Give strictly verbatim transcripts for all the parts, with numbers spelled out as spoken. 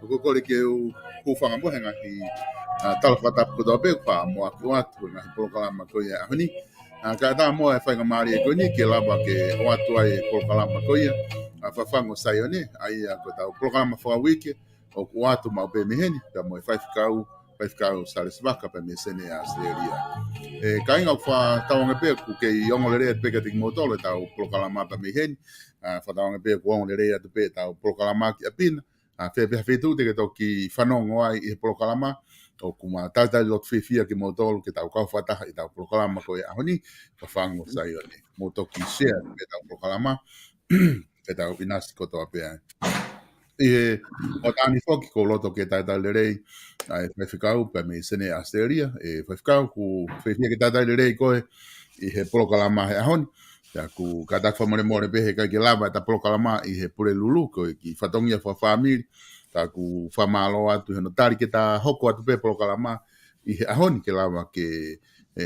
ʻOku ou kole ke u hūfanga mo e ngaahi, ʻa, tala fakatapu kotoa pē, pea mo ʻoatu e ngaahi polokalama ko ia ʻaho ni. ʻA, kae ʻatā mo e faingamālie ko eni ke lava ke ʻoatu ai e polokalama ko ia, ʻa, Fafangu ʻo Saione, ʻa ia ko ʻetau polokalama fakauike, ʻoku ʻoatu maʻu pē mei heni, pea mo e faifekau, faifekau Salesi Vaka pea mei Senē ʻAositelēlia. ʻE, kāinga, ʻoku fakatauange pē ʻoku kei ongo lelei pē kiate kimoutolu ʻetau polokalama pea mei heni. ʻA, fakatauange pē ʻoku ongo lelei atu pē ʻetau polokalama ki ʻapi na. ʻA, fē pē ha feituʻu te ke toki fanongo ai ʻi he polokalama, ʻoku ma talitali loto fiefia kimoutolu ke tau kau fakataha ʻi heʻetau polokalama ko ia ʻaho ni, Fafangu ʻo Saione. Mou toki share pē ʻetau polokalama, ke tau ʻinasi kotoa pē ai. ʻI he ʻaho ni foki ʻoku ou loto ke talitali lelei ʻa e faifekau pea mei Senē ʻAositelēlia, ʻe faifekau, ʻoku fiefia ke talitali lelei koe ʻi he polokalama he ʻaho ni. Pea ʻoku kātaki fakamolemole pē he ʻikai ke lava ʻeta polokalama ʻi he Pulelulu ko e kiʻi fatongia fakafāmili. Ka ʻoku fakamālō atu ʻi hono tali ke ta hoko atu pē polokalama ʻi he ʻaho ni ke lava ke, ʻe,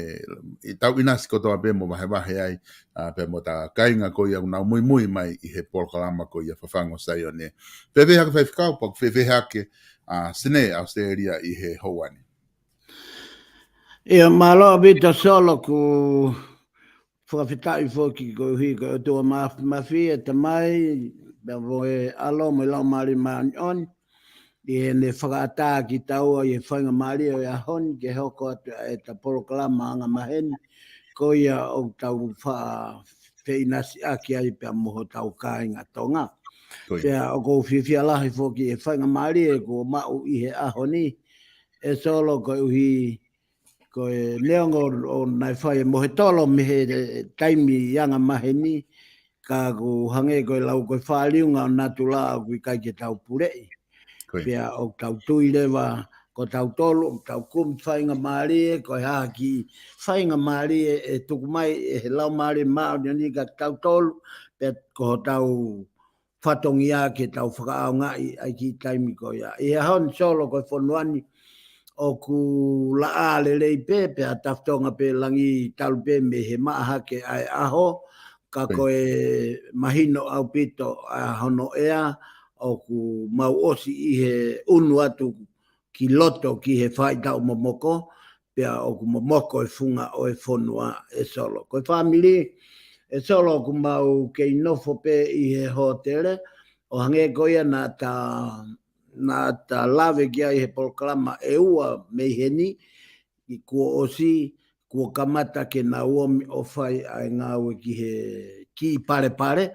ʻi tau ʻinasi kotoa pē mo vahevahe ai, ʻa, pea mo ʻeta kāinga ko ia ʻoku nau muimui mai ʻi he polokalama ko ia Fafangu ʻo Saione. Fēfē hake faifekau, pea ʻoku fēfē hake, ʻa, Senē ʻAositelēlia ʻi he houa ni? ʻIo, mālō ʻaupito Solo, ʻoku fakafetaʻi foki koeʻuhi ko e ʻOtua Māfimafi, ʻe Tamai, pea mo e ʻAlo mo e Laumālie Māʻoniʻoni, ʻi heʻene fakaʻatā kitaua ʻi he faingamālie ʻo e ʻaho ni ke hoko atu ʻa ʻeta polokalama angamaheni, ko ia ʻoku tau fa-, feʻinasiʻaki ai pea mo hotau kāinga Tonga. Ko ia. Pea ʻoku ou fiefia lahi foki ʻi he faingamālie kuo maʻu ʻi he ʻaho ni, ʻe Solo, koeʻuhi ko e neongo ʻo naʻe fai e mohetolo mei he taimi angamaheni, ka ʻoku hangē ko e lau ko e fāliunga ʻo natula ʻoku ʻikai ke tau puleʻi. Ko ia. Pea ʻoku tau tui leva ko tautolu, ʻoku tau kumi faingamālie, ko e hā ha kiʻi faingamālie ʻe tuku mai ʻe he Laumālie Māʻoniʻoni kiate tautolu, pea ko hotau fatongia ke tau fakaʻaongaʻi ai ki taimi ko ia. ʻI he ʻaho ni Solo ko e fonua ni ʻoku laʻā lelei pē, pea tafatonga pē langi talu pē mei he maʻa hake ʻa e ʻaho, ka ko e mahino ʻaupito ʻa hono ʻea, ʻoku mau ʻosi ʻi he ʻunu atu ki loto ki he faʻahitaʻu momoko, pea ʻoku momoko e funga ʻo e fonua ʻe Solo. Ko e fāmili ʻe Solo ʻoku mau kei nofo pē ʻi he hōtele, ʻo hangē ko ia naʻa ta, naʻa ta lave ki ai he polokalama ʻe ua mei heni, ʻi kuo ʻosi, kuo kamata ke nau omi ʻo fai ʻa e ngāue ki he kiʻi palepale,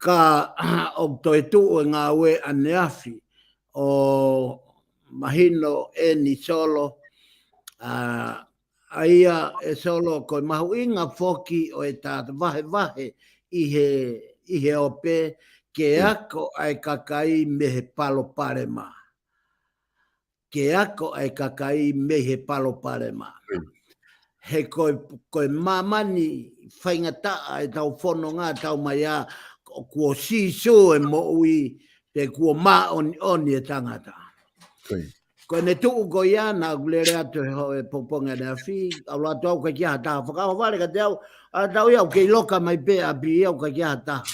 ka ʻoku toe tuʻu e ngāue ʻaneafi, ʻo mahino eni Solo, ʻa, ʻa ia ʻe Solo ko e mahuʻinga foki ʻo e ta vahevahe ʻi he, ʻi he ope ke ako ʻa e kakai mei he palopalema. Ke ako ʻa e kakai mei he palopalema. He ko e, ko e māmani faingataʻa ʻetau fononga tau mai ʻa, kuo sīsū e moʻui, pe kuo māʻoniʻoni e tangata. Ko ʻene tuʻu ko ia naʻa ku lele atu he ho-, he pongipongi ʻaneafi, ʻalu atu au ʻikai ke ʻi ai ha taha fakaʻohovale kiate au, ʻalu atu au ia ʻoku kei loka mai pē ʻapi ia ʻoku ʻikai ke ʻi ai ha taha.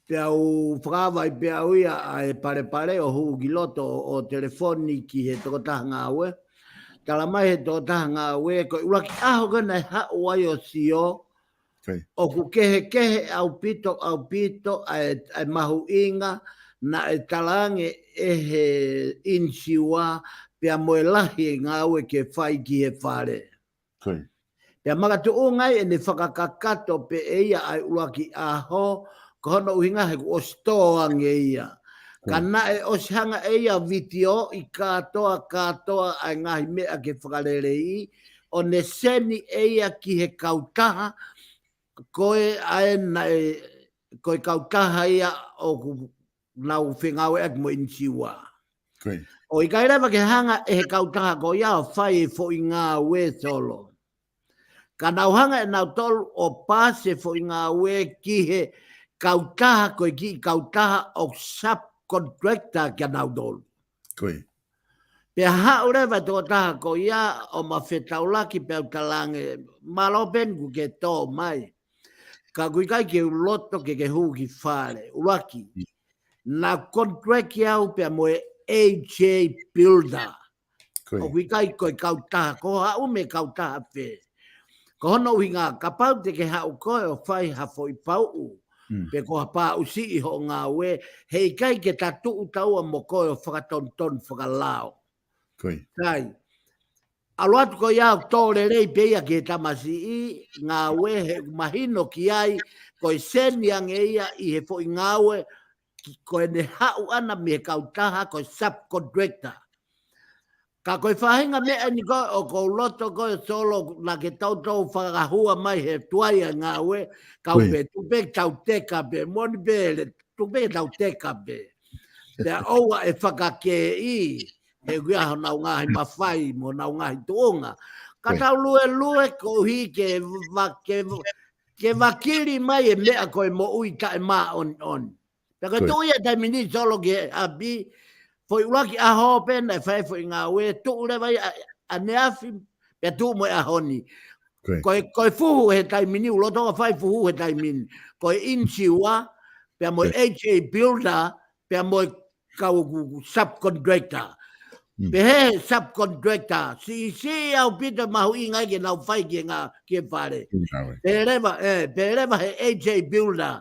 Pea u fakaava ai pē au ia ʻa e palepale ʻo hū ki loto ʻo, ʻo telefoni ki he tokotaha ngāue. Tala mai he tokotaha ngāue, ko e ʻuluaki ʻaho ko ē naʻe haʻu ai ʻo sio, ʻoku kehekehe ʻaupito, ʻaupito ʻa e, ʻa e mahuʻinga naʻe talaange ʻe he ʻinisiua pea mo e lahi e ngāue ke fai ki he fale. Pea makatuʻunga ai ʻene fakakakato pē ʻe ia ʻa e ʻuluaki ʻaho, ko hono ʻuhinga he kuo ʻosi tō ange ia. Ka naʻe ʻosi hanga ʻe ia vitiō ʻi kātoa, kātoa ʻa e ngaahi meʻa ke fakaleleiʻi, ʻo ne seni ʻe ia ki he kautaha, ko e ʻa e naʻe, ko e kautaha ia ʻoku nau fengāueʻaki mo e ʻinisiua. ʻO ʻikai leva ke hanga ʻe he kautaha ko ia ʻo fai e foʻi ngāue Solo. Ka nau hanga ʻe nautolu ʻo pasi e foʻi ngāue ki he kautaha, ko e kiʻi kautaha ʻoku subcontractor kia nautolu. Pea haʻu leva e tokotaha ko ia ʻo ma fetaulaki pea u talaange, mālō pē eni kuo ke tō mai. Ka ʻoku ʻikai ke u loto ke ke hū ki fale. ʻUluaki, naʻa ku contract au pea mo e A J Builder. ʻOku ʻikai ko e kautaha, ko haʻu mei he kautaha fē. Ko hono ʻuhinga, kapau te ke haʻu koe ʻo fai ha foʻi pauʻu, pe ko ha pauʻu siʻi hoʻo ngāue, heʻikai ke ta tuʻu taua mo koe ʻo fakatonutonu fakalao. Kai. ʻAlu atu ko ia ʻo tō lelei pē ia ki he tamasiʻi ngāue he mahino ki ai, ko e seni ange ia ʻi he foʻi ngāue, ki, ko ʻene haʻu ʻana mei he kautaha, ko e subcontractor. Ka ko e faʻahinga meʻa eni ko ē ʻoku ou loto ko ē Solo naʻa ke toutou fakahua mai he tuai ʻa e ngāue, kau pē, tuku pē ke tau teka pē, moʻoni pē, le, tuku pē ke tau teka pē. Pea ʻoua ʻe fakakēʻi, he ʻoku ʻi ai honau ngaahi mafai mo honau ngaahi tuʻunga. Ka tau luelue koeʻuhi ke va-, ke, ke vakili mai e meʻa ko e moʻui taʻemāʻoniʻoni. Pea ko e tuʻu ia taimi ni Solo ki he ʻapi, foʻi ʻuluaki ʻaho pē naʻe fai foʻi ngāue, tuʻu leva ia ʻaneafi, pea tuʻu mo e ʻaho ni. Ko e, ko e fuhu he taimi ni, ʻoku lolotonga fai fuhu he taimi ni. Ko e ʻinisiua, pea mo e A J Builder, pea mo e kau subcontractor. Pehē he subcontractor, siʻisiʻi ʻaupito mahuʻinga ke nau fai ki he ngā, ki he fale. Pehē leva, ē, pehē leva he A J Builder.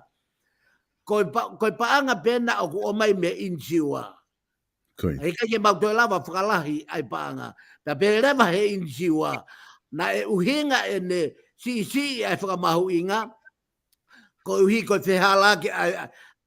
Ko e pa-, ko e paʻanga pē ena ʻoku ʻomai mei he ʻinisiua. Heʻikai ke mau toe lava fakalahi ʻa e paʻanga. Pea pehē leva he ʻinisiua, naʻe ʻuhinga ʻene siʻisiʻi ʻa e fakamahuʻinga, koeʻuhi ko e fehālaaki ʻa e,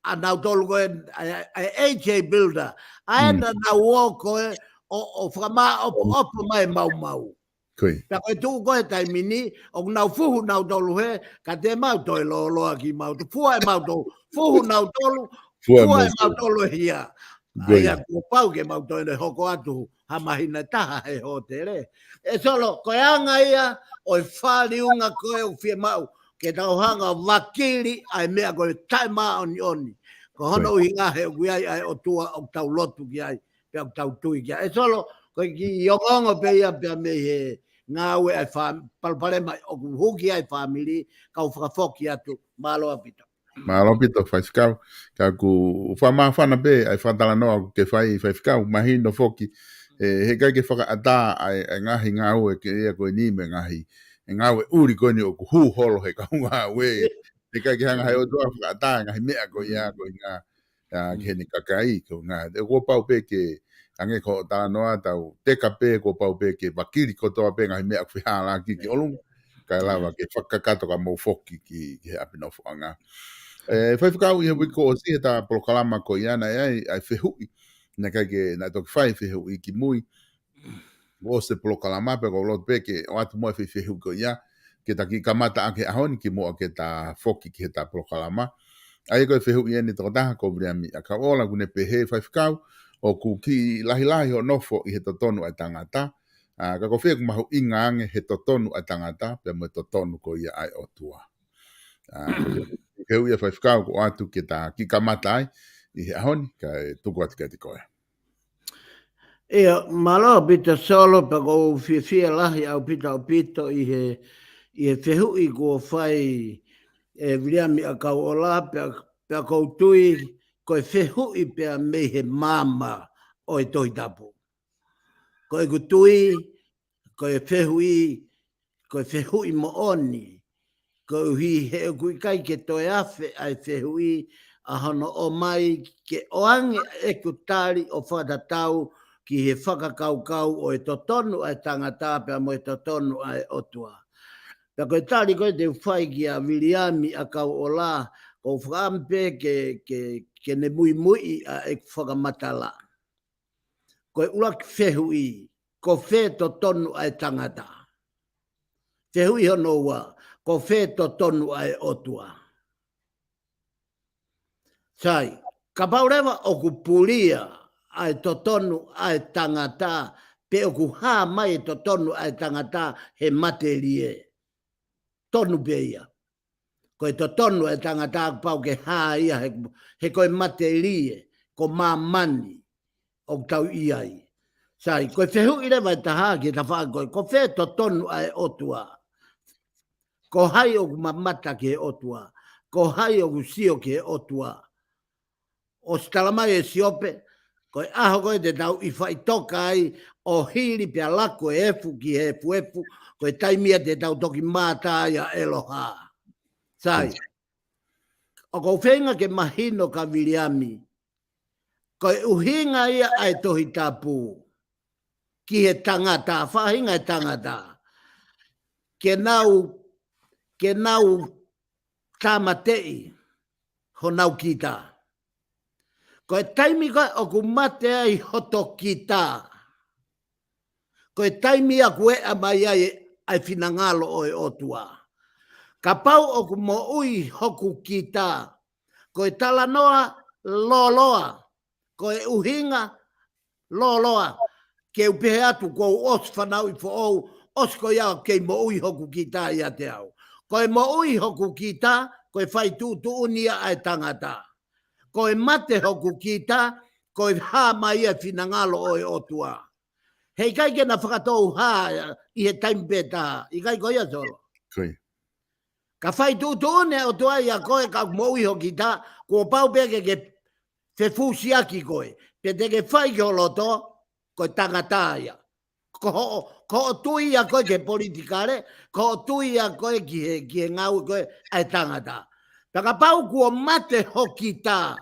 ʻa nautolu ko ē, ʻa e, ʻa e A J Builder. ʻA ē naʻa nau ō ko ē ʻo, ʻo fakamāʻopoʻopo mai e maumau. Pea ko e tuʻu ko ē taimi ni, ʻoku nau fuhu nautolu he, ka te mau toe lōloa ki mau, te fua ʻe mautolu, fuhu nautolu, fua ʻe mautolu e hia. ʻA ia kuo pau ke mau toe ne hoko atu ha māhina ʻe taha he hōtele. ʻE Solo, ko e anga ia ʻo e fāliunga ko ē ʻoku fiemaʻu, ke tau hanga ʻo vakili ʻa e meʻa ko e taʻemāʻoniʻoni. Ko hono ʻuhinga he ʻoku ʻi ai ʻa e ʻOtua ʻoku tau lotu ki ai, pea ʻoku tau tui ki ai. ʻE Solo, ko e kiʻi ongoongo pē ia pea mei he ngāue ʻa e fā-, palopalema ʻoku hū ki ai fāmili, kau fakafoki atu, mālō ʻaupito. Mālō ʻaupito, Faifekau. Ka ʻoku ou fakamāfana pē ʻa e fakatalanoa ʻoku ke fai, Faifekau, mahino foki. ʻE, heʻikai ke fakaʻatā ʻa e, ʻa e ngaahi ngāue ke ia ko eni mo e ngaahi, ʻa e ngāue ʻuli ko eni ʻoku hū holo he kau ngāue. Heʻikai ke hanga ʻe he ʻOtua ʻo fakaʻatā ʻa e ngaahi meʻa ko ia ko e ngā, ʻa, ki heʻene kakai, ko e ngā. ʻE kuo pau pē ke, hangē ko hoʻo talanoa, tau teka pē, kuo pau pē ke vakili kotoa pē ngaahi meʻa ʻoku fehālaaki ki ʻolunga. Kae lava ke fakakakato ka mou foki ki, ki he ʻapi nofoʻanga. ʻE, Faifekau, ʻi he uike kuo ʻosi heʻeta polokalama ko ia naʻe ʻi ai ʻa e fehuʻi. Naʻe ʻikai ke, naʻe toki fai fehuʻi kimui. Kuo ʻosi e polokalama pea ʻoku ou loto pē ke ʻoatu mo e fe-, fehuʻi ko ia. Ke ta kiʻi kamata ʻaki he ʻaho ni kimuʻa ke ta foki ki heʻeta polokalama. ʻA ia ko e fehuʻi eni tokotaha ko Viliami ʻAkauʻola ʻoku ne pehē, Faifekau, ʻoku kiʻi lahilahi hoʻo nofo ʻi he totonu ʻa e tangata. ʻA, ka ko fē ʻoku mahuʻinga ange he totonu ʻa e tangata, pea mo e totonu ko ia ʻa e ʻOtua. ʻA, fehuʻi ia Faifekau ʻoku ʻoatu ke ta kiʻi kamata ai ʻi he ʻaho ni, kae tuku atu kiate koe. ʻIa, mālō ʻaupito Solo, pea ʻoku ou fiefia lahi ʻaupito ʻaupito ʻi he, ʻi he fehuʻi kuo fai ʻe Viliami ʻAkauʻola, pea, pea ʻoku ou tui ko e fehuʻi pea mei he maama ʻo e Tohi Tapu. Ko ʻeku tui, ko e fehuʻi, ko e fehuʻi moʻoni, koeʻuhi he ʻoku ʻikai ke toe afe ʻa e fehuʻi ʻa hono ʻomai ke ʻoange ʻeku tali ʻo fakatatau ki he fakakaukau ʻo e totonu ʻa e tangata pea mo e totonu ʻa e ʻOtua. Pea ko e tali ko ē te u fai kia Viliami ʻAkauʻola, ʻoku ou fakaʻamu pē ke, ke, ke ne muimuiʻi ʻa ʻeku fakamatala. Ko e ʻuluaki fehuʻi, ko fē totonu ʻa e tangata? Fehuʻi hono ua, ko fē totonu ʻa e ʻOtua? Sai, kapau leva ʻoku pulia ʻa e totonu ʻa e tangata, pe ʻoku hā mai e totonu ʻa e tangata he matelie. Tonu pē ia. Ko e totonu ʻa e tangata ʻoku pau ke hā ia he, he ko e matelie, ko māmani ʻoku tau ʻi ai. Sai, ko e fehuʻi leva ʻe taha ki he tafaʻaki ko ē, ko fē totonu ʻa e ʻOtua? Ko hai ʻoku mamata ki he ʻOtua? Ko hai ʻoku sio ki he ʻOtua? ʻOsi talamai ʻe Siope, ko e ʻaho ko ē te tau ʻi faʻitoka ai ʻo hili pea laku e efu ki he efuefu, ko e taimi ia te tau toki mātā ai ʻa ʻEloha. Sai, ʻoku ou feinga ke mahino kia Viliami, ko e ʻuhinga ia ʻa e Tohi Tapu ki he tangata, faʻahinga e tangata, ke nau, ke nau tāmateʻi honau kita. Ko e taimi ko ē ʻoku mate ai hoto kita, ko e taimi ia ʻoku ʻeʻa mai ai ʻa e finangalo ʻo e ʻOtua. Kapau ʻoku moʻui hoku kita, ko e talanoa lōloa, ko e ʻuhinga lōloa, ke u pehē atu kuo u ʻosi fanauʻi foʻou, ʻosi ko ia ʻoku kei moʻui hoku kita ʻiate au. Ko e moʻui hoku kita, ko e fai tuʻutuʻuni ia ʻa e tangata. Ko e mate hoku kita, ko e hā mai ia e finangalo ʻo e ʻOtua. Heʻikai ke na fakatou hā ʻi he taimi pē taha, ʻikai ko ia Solo? Ko ia. Ka fai tuʻutuʻuni e ʻOtua ia koe ka moʻui hoʻo kita, kuo pau pē ke ke fefusiaki koe. Pe te ke fai ki ho loto, ko e tangata ia. Ko hoʻo, ko hoʻo tui ia koe ki he politikale, ko hoʻo tui ia koe ki he, ki he ngāue ko ē ʻa e tangata. Pea kapau kuo mate ho kita,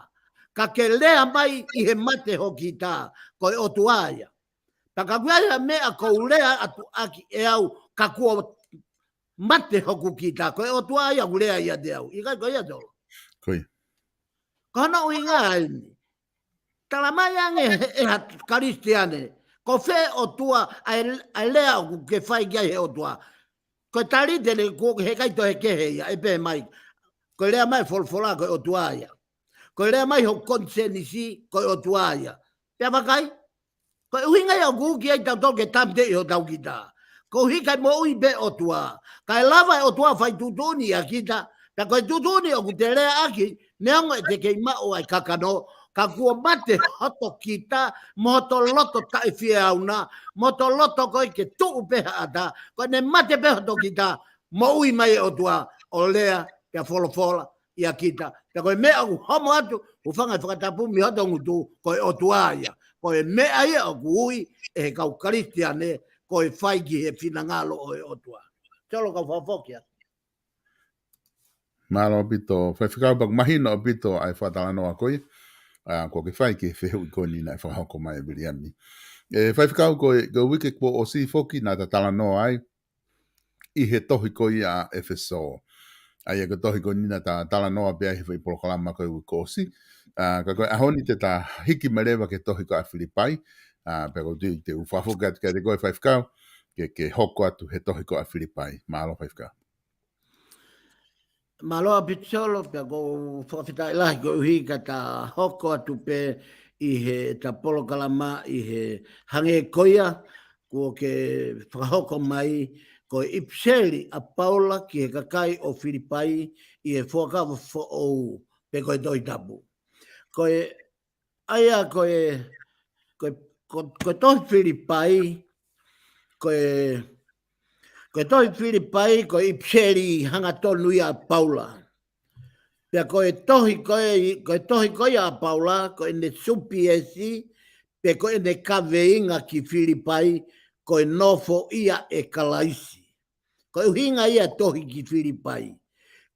ka ke lea mai ʻi he mate ho kita, ko e ʻOtua ia. Pea ka ʻoku ʻi ai ha meʻa ʻoku ou lea atu ʻaki ʻe au, ka kuo mate hoku kita, ko e ʻOtua ia ʻoku lea ʻiate au. ʻIkai ko ia Solo? Ko ia. Ko hono ʻuhinga eni. Talamai ange ʻe he, ʻe ha Kalisitiane, ko fē ʻOtua, ʻa e, ʻa e lea ʻoku ke fai ki ai he ʻOtua. Ko e tali te ne, ko e heʻikai toe kehe ia, ʻe pehē mai. Ko e lea mai folofola ko e ʻOtua ia. Ko e lea mai hoku konisēnisi ko e ʻOtua ia. Pea vakai, ko e ʻuhinga ia ʻoku ui ai tautolu ke tāmateʻi hotau kita. Koeʻuhi kae moʻui pē ʻOtua. Kae lava e ʻOtua fai tuʻutuʻuni ʻia kita. Pea ko e tuʻutuʻuni ʻoku te leaʻaki, neongo ʻete kei maʻu ʻa e kakano, ka kuo mate hoto kita, mo hoto loto taʻefieauna, mo hoto loto ko ē ke tuʻu pē ha ʻata, ko ʻene mate pē hoto kita, moʻui mai e ʻOtua, ʻo lea, pea folofola, ʻia kita. Pea ko e meʻa ʻoku homo atu, hūfanga he fakatapu mei hoto ngutu, ko e ʻOtua ia. Ko e meʻa ia ʻoku ui, ʻe he kau Kalisitiane, ko e fai ki he finangalo ʻo e ʻOtua. Solo kau fakafoki atu. Mālō ʻaupito, faifekau, pea ʻoku mahino ʻaupito ʻa e fakatalanoa ko ia. ʻA, kuo ke fai ki he fehuʻi ko eni naʻe fakahoko mai ʻe Viliami. ʻE, faifekau, ko e, ko e uike kuo ʻosi foki naʻa ta talanoa ai ʻi he tohi ko ia ʻa ʻEfesō. ʻA ia ko e tohi ko eni naʻa ta talanoa pē ai he foʻi polokalama ko e uike kuo ʻosi. ʻA, ka ko e ʻaho ni te ta hiki mai leva ki he tohi ko ia ʻa Filipai. ʻA, pea ʻoku ou tui te u fakafoki atu kiate koe faifekau, ke, ke hoko atu he tohi ko ia ʻa Filipai. Mālō faifekau. Mālō ʻaupito Solo, pea ʻoku ou fakafetaʻi lahi koeʻuhi ka ta hoko atu pē ʻi heʻeta polokalama ʻi he hangē ko ia, kuo ke fakahoko mai, ko e ʻipiseli ʻa Paula ki he kakai ʻo Filipai ʻi he Fuakava Foʻou, pe ko e Tohi Tapu. Ko e ʻA ia ko e, ko e, ko, ko e tohi Filipai, ko e, ko e tohi Filipai, ko e ʻipiseli hangatonu ia ʻa Paula. Pea ko e tohi ko e, ko e tohi ko ia ʻa Paula, ko ʻene supiesi, pe ko ʻene kaveinga ki Filipai, ko e nofoʻia ʻe Kalaisi. Ko e ʻuhinga ia tohi ki Filipai.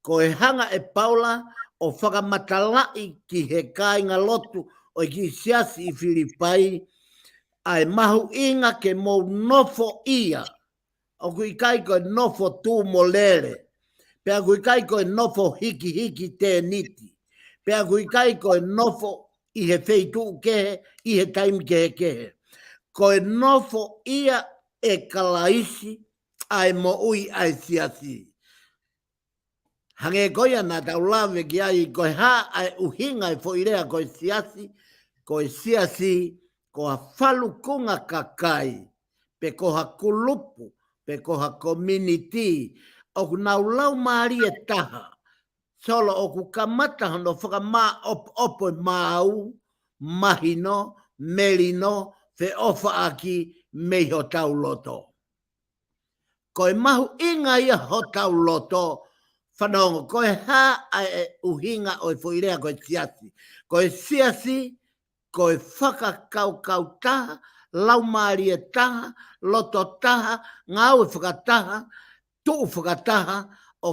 Ko e hanga ʻe Paula ʻo fakamatalaʻi ki he kāingalotu ʻo e kiʻi siasi ʻi Filipai, ʻa e mahuʻinga ke mou nofoʻia. ʻOku ʻikai ko e nofo tū mo lele. Pea ʻoku ʻikai ko e nofo hikihiki tēniti. Pea ʻoku ʻikai ko e nofo ʻi he feituʻu kehe, ʻi he taimi kehekehe. Ko e nofoʻia ʻe Kalaisi, ʻa e moʻui ʻa e siasi. Hangē ko ia naʻa tau lave ki ai, ko e hā ʻa e ʻuhinga e foʻi lea ko e siasi, ko e siasi, ko ha falukunga kakai, pe ko ha kulupu, pe ko ha community, ʻoku nau laumālie taha. Solo ʻoku kamata hono fakamāʻopoʻopo e maau, mahino, melino, feʻofaʻaki mei hotau loto. Ko e mahuʻinga ia hotau loto, fanongo, ko e hā ʻa e ʻuhinga ʻo e foʻi lea ko e siasi. Ko e siasi, ko e fakakaukau taha, laumālie taha, loto taha, ngāue fakataha, tuʻu fakataha, ʻo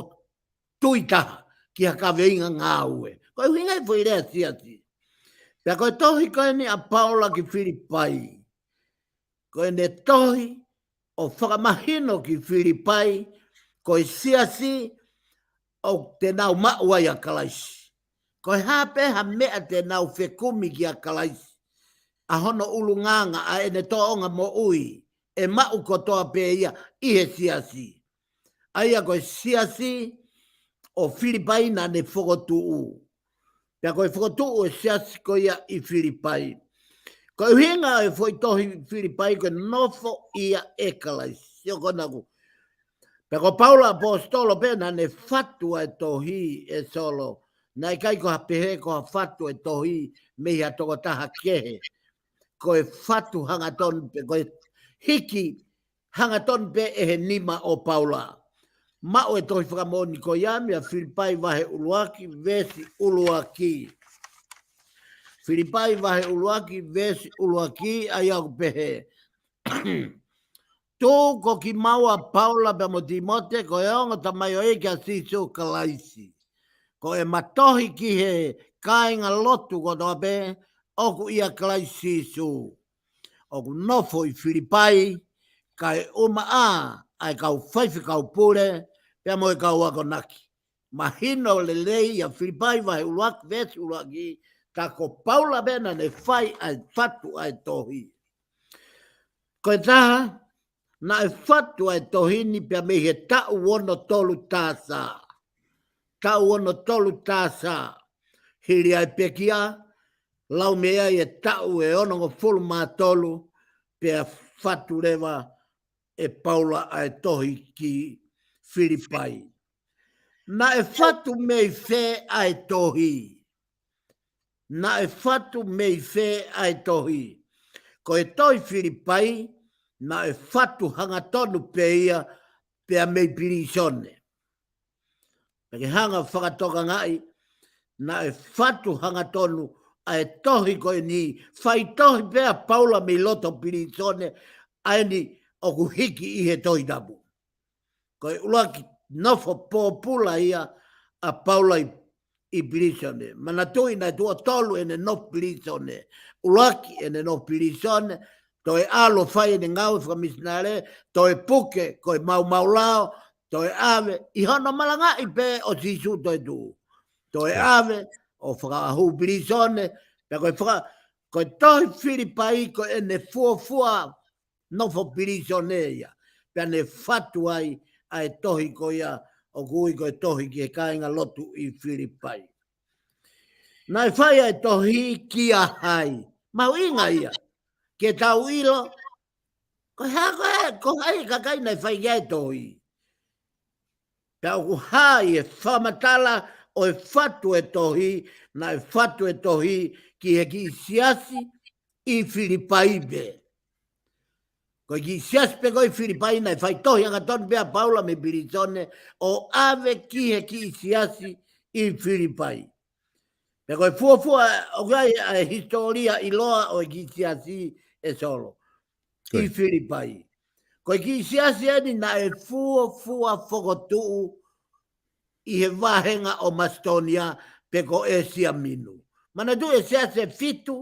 tui taha, ki ha kaveinga ngāue. Ko e ʻuhinga e foʻi lea siasi. Pea ko e tohi ko eni ʻa Paula ki Filipai. Ko ʻene tohi ʻo fakamahino ki Filipai, ko e siasi ʻoku te nau maʻu ai ʻa Kalaisi. Ko e hā pē ha meʻa te nau fekumi kia Kalaisi. ʻA hono ʻulungaanga ʻa ʻene tōʻonga moʻui, ʻe maʻu kotoa pē ia ʻi he siasi. ʻA ia ko e siasi ʻo Filipai naʻa ne fokotuʻu. Pea ko e fokotuʻu e siasi ko ia ʻi Filipai. Ko e ʻuhinga e foʻi tohi Filipai ko e nofoʻia ʻe Kalaisi. Sio ko ena ʻoku. Pea ko Paula ʻaposetolo pē naʻa ne fatu ʻa e tohi ē Solo. Naʻe ʻikai ko ha pehē ko ha fatu e tohi mei ha tokotaha kehe. Ko e fatu hangatonu pē, ko e hiki hangatonu pē ʻe he nima ʻo Paula. Maʻu e tohi fakamoʻoni ko ia mei a Filipai vahe ʻuluaki, veesi ʻuluaki. Filipai vahe ʻuluaki, veesi ʻuluaki, ʻa ia ʻoku pehē. Tuku ko kimaua Paula pea mo Tīmote, ko e ongo tamaioʻeiki ʻa Sīsū Kalaisi. Ko e matohi ki he kāingalotu kotoa pē, ʻoku ʻia Kalaisi Sīsū. ʻOku nofo ʻi Filipai, kae ʻumaʻā ʻa e kau faifekau pule, pea mo e kau akonaki. Mahino lelei ʻa Filipai vahe ʻuluaki, veesi ʻuluaki, ka ko Paula pē naʻa ne fai ʻa e fatu ʻa e tohi. Ko e taha, naʻe fatu ʻa e tohi ni pea mei he taʻu ono tolu tasa. Taʻu ono tolu tasa. Hili ʻa e pekia, lau mei ai e taʻu ʻe onongofulu mā tolu, pea fatu leva ʻe Paula ʻa e tohi ki Filipai. Naʻe fatu mei fē ʻa e tohi? Naʻe fatu mei fē ʻa e tohi? Ko e tohi Filipai, naʻe fatu hangatonu pē ia pea mei pilīsone. Pea ke hanga fakatokangaʻi, naʻe fatu hangatonu ʻa e tohi ko eni, faitohi pē ʻa Paula mei loto pilīsone, ʻa eni ʻoku hiki ʻi he Tohi Tapu. Ko e ʻuluaki nofo pōpula ia ʻa Paula ʻi, ʻi pilīsone. Manatuʻi naʻe tuʻo tolu ʻene nofo pilīsone. ʻUluaki ʻene nofo pilīsone, toe ʻalu ʻo fai ʻene ngāue fakamisinale, toe puke, ko e maumau lao, toe ʻave, ʻi hono malangaʻi pē ʻo Sīsū toetuʻu. Toe ʻave, ʻo fakahū pilīsone, pea ko e faka-, ko e tohi Filipai, ko ʻene fuofua nofo pilīsone ia. Pea ne fatu ai ʻa e tohi ko ia ʻoku ui ko e tohi ki he kāingalotu ʻi Filipai. Naʻe fai ʻa e tohi kia hai? Mahuʻinga ia ke tau ʻilo, ko e hā, ko e hā, ko hai e kakai naʻe fai ki ai e tohi. Pea ʻoku hā ʻi he fakamatala ʻo e fatu e tohi, naʻe fatu e tohi ki he kiʻi siasi ʻi Filipai pē. Ko e kiʻi siasi pē ko ē ʻi Filipai, naʻe faitohi hangatonu pē ʻa Paula mei pilīsone ʻo ʻave ki he kiʻi siasi ʻi Filipai. Pea ko e fuofua, ʻoku ʻi ai ʻa e hisitōlia ʻiloa ʻo e kiʻi siasi, ʻe Solo, ʻi Filipai. Ko e kiʻi siasi eni naʻe fuofua fokotuʻu ʻi he vāhenga ʻo Masitōnia pe ko ʻĒsia Minu. Manatuʻi e siasi ʻe fitu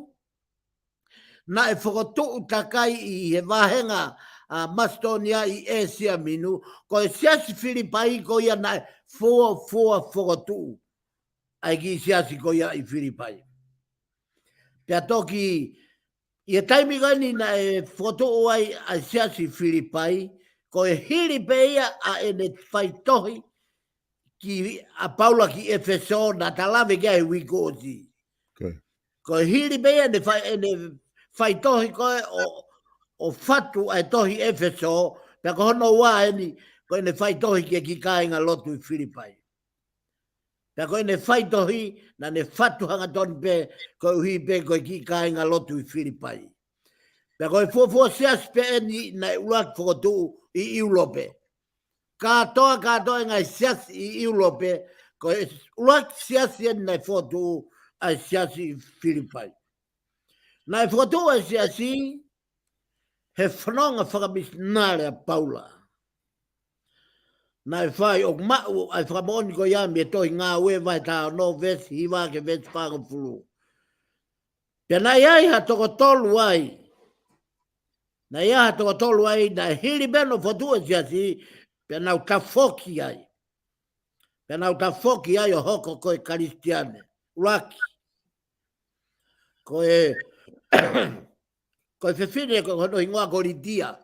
naʻe fokotuʻu takai ʻi he vāhenga ʻa Masitōnia ʻi ʻĒsia Minu, ko e siasi Filipai ko ia naʻe fuofua fokotuʻu ʻa e kiʻi siasi ko ia ʻi Filipai. Pea toki, ʻi he taimi ko eni naʻe fokotuʻu ai ʻa e siasi Filipai, ko e hili pē ia ʻa ʻene faitohi ki ʻa Paula ki ʻEfesō, naʻa ta lave ki ai he uike kuo ʻosi. Ko e hili pē ia ʻene fai, ʻene faitohi ko ē ʻo, ʻo fatu ʻa e tohi ʻEfesō, pea ko hono ua eni, ko ʻene faitohi ki he kiʻi kāingalotu ʻi Filipai. Pea ko ʻene faitohi, naʻa ne fatu hangatonu pē, koeʻuhi pē ko e kiʻi kāingalotu ʻi Filipai. Pea ko e fuofua siasi pē eni naʻe ʻuluaki fokotuʻu ʻi ʻIulope. Kātoa, kātoa e ngaahi siasi ʻi ʻIulope, ko e ʻuluaki siasi eni naʻe fokotuʻu ʻa e siasi ʻi Filipai. Naʻe fokotuʻu ʻa e siasi he fononga fakamisinale ʻa Paula. Naʻe fai, ʻoku maʻu ʻa e fakamoʻoni ko ia mei he tohi Ngāue vahe taha ono veesi hiva ki he veesi fāngofulu. Pea naʻe ʻi ai ha toko tolu ai. Naʻe ʻi ai ha toko tolu ai, naʻe hili pē hono fokotuʻu e siasi, pea nau tafoki ai. Pea nau tafoki ai ʻo hoko ko e Kalisitiane. ʻUluaki. Ko e, ko e fefine ko hono hingoa ko Litia.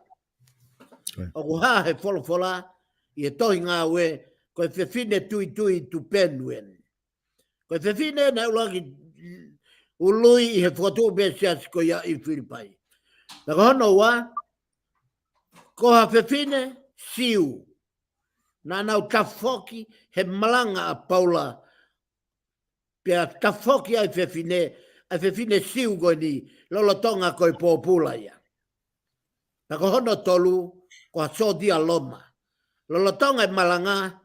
ʻOku hā he folofola ʻi he tohi Ngāue, ko e fefine tuitui tupenu eni. Ko e fefine naʻe ʻuluaki ului ʻi he fokotuʻu pē siasi ko ia ʻi Filipai. Pea ko hono ua, ko ha fefine Siu. Naʻa nau tafoki he malanga ʻa Paula. Pea tafoki ai fefine, ʻa e fefine Siu ko eni, lolotonga ko e pōpula ia. Pea ko hono tolu, ko ha sōtia Loma. Lolotonga e malanga,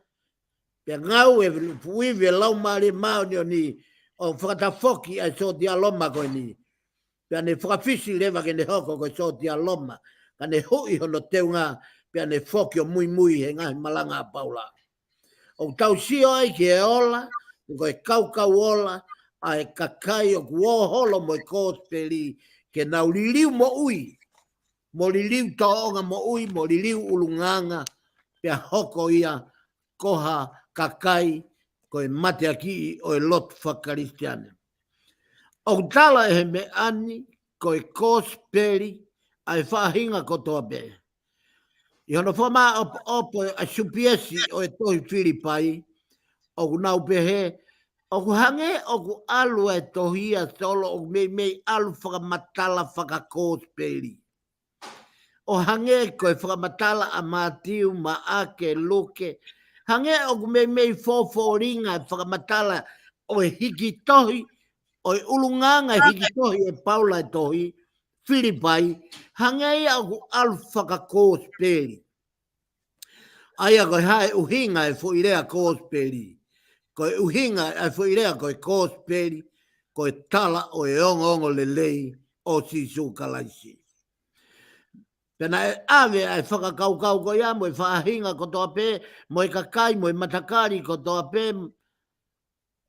pea ngāue ʻa e Laumālie Māʻoniʻoni ʻo fakatafoki ʻa e sōtia Loma ko eni. Pea ne fakafisi leva ke ne hoko ko e sōtia Loma, ka ne huʻi hono teunga, pea ne foki ʻo muimui he ngaahi malanga ʻa Paula. ʻOku tau sio ai ki he ola, ko e kaukau ola ʻa e kakai ʻoku ō holo mo e kosipeli, ke nau liliu moʻui, mo liliu tōʻonga moʻui, mo liliu ʻulungaanga, pea hoko ia ko ha kakai ko e mateakiʻi ʻo e lotu fakakalisitiane. ʻOku tala ʻe he meʻa ni ko e kosipeli ʻa e faʻahinga kotoa pē. ʻI hono fakamāʻopoʻopo ʻa e supiesi ʻo e tohi Filipai, ʻoku nau pehē, ʻoku hangē ʻoku ʻalu e tohi ʻa Solo ʻoku meimei ʻalu fakamatala fakakosipeli. ʻo hangē ko e fakamatala ʻa Mātiu, Maʻake, Luke. Hangē ʻoku meimei fōfōlinga e fakamatala ʻo e hiki tohi, ʻo e ʻulungaanga e hiki tohi ʻe Paula e tohi Filipai, hangē ia ʻoku ʻalu fakakōsipeli. ʻA ia ko e hā e ʻuhinga e foʻi lea kōsipeli? Ko e ʻuhinga e foʻi lea ko e kōsipeli, ko e tala ʻo e ongoongolelei ʻo Sīsū Kalaisi. Pea naʻe ʻave ʻa e fakakaukau ko ia mo e faʻahinga kotoa pē, mo e kakai, mo e matakali kotoa pē,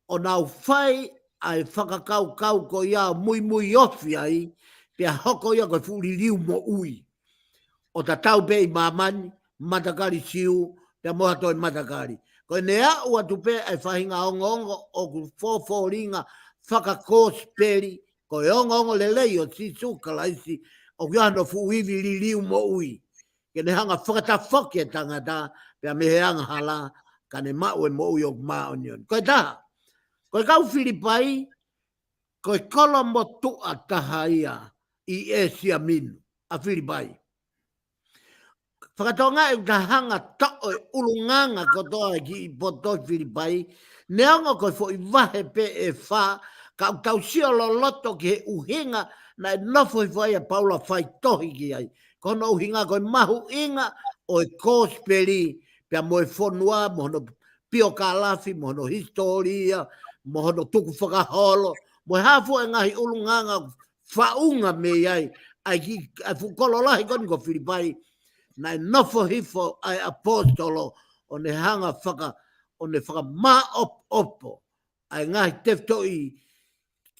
ʻo nau fai ʻa e fakakaukau ko ia ʻo muimui ofi ai, pea hoko ia ko e fuʻu liliu moʻui. ʻO tatau pē ʻi māmani, matakali Siu, pea mo ha toe matakali. Ko ʻene aʻu atu pē ʻa e faʻahinga ongoongo ʻoku fōfōlinga fakakōsipeli, ko e ongoongolelei ʻo Sīsū Kalaisi, ʻoku ʻi ai hono fuʻu ivi liliu moʻui. Ke ne hanga fakatafoki e tangata, pea mei he angahala, ka ne maʻu e moʻui ʻoku māʻoniʻoni. Ko e taha, ko e kau Filipai, ko e kolo motuʻa taha ia ʻi ʻĒsia Minu, ʻa Filipai. Fakatonga ʻe ta hanga toʻo e ʻulungaanga kotoa e kiʻi potu Filipai, neongo ko e foʻi vahe pē ʻe fā, ka ʻoku tau sio loloto ki he ʻuhinga naʻe nofo hifo ai ʻa Paula faitohi ki ai. Ko hono ʻuhinga ko e mahuʻinga ʻo e kōsipeli, pea mo e fonua, mo hono piokālafi, mo hono hisitōlia, mo hono tukufakaholo, mo e hā fua e ngaahi ʻulungaanga faʻunga mei ai, ʻa e kiʻi, ʻa e fuʻu kolo lahi ko eni ko Filipai, naʻe nofo hifo ʻa e ʻaposetolo, ʻo ne hanga faka, ʻo ne fakamāʻopoʻopo ʻa e ngaahi tefitoʻi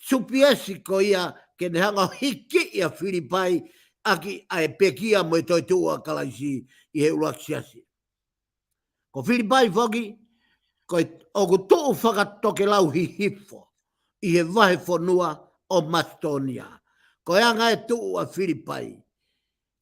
supiesi ko ia ke ne hanga ʻo hikiʻi ʻa Filipai ʻaki ʻa e pekia mo e toetuʻu ʻa Kalaisi ʻi he ʻuluaki siasi. Ko Filipai foki, ko e, ʻoku tuʻu fakatokelau hihifo ʻi he vahefonua ʻo Masitōnia. Ko e anga e tuʻu ʻa Filipai.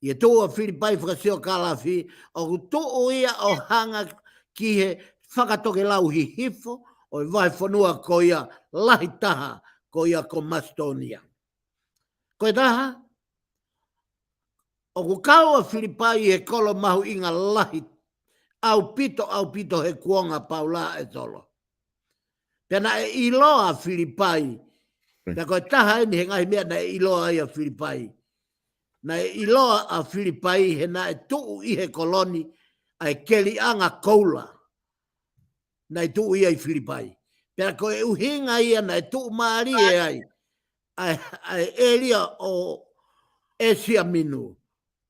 ʻI he tuʻu ʻa Filipai fakasiokālafi, ʻoku tuʻu ia ʻo hanga ki he fakatokelau hihifo ʻo e vahefonua ko ia lahi taha, ko ia ko Masitōnia. Ko e taha, ʻoku kau ʻa Filipai ʻi he kolo mahuʻinga lahi, ʻaupito, ʻaupito he kuonga Paula ʻe Solo. Pea naʻe ʻiloa ʻa Filipai, pea ko e taha eni he ngaahi meʻa naʻe ʻiloa ai ʻa Filipai. Naʻe ʻiloa ʻa Filipai he naʻe tuʻu ʻi he kolo ni ʻa e keliʻanga koula. Naʻe tuʻu ia ʻi Filipai. Pea ko e ʻuhinga ia naʻe tuʻumālie ai ʻa e, ʻa e ʻēlia ʻo ʻĒsia Minu.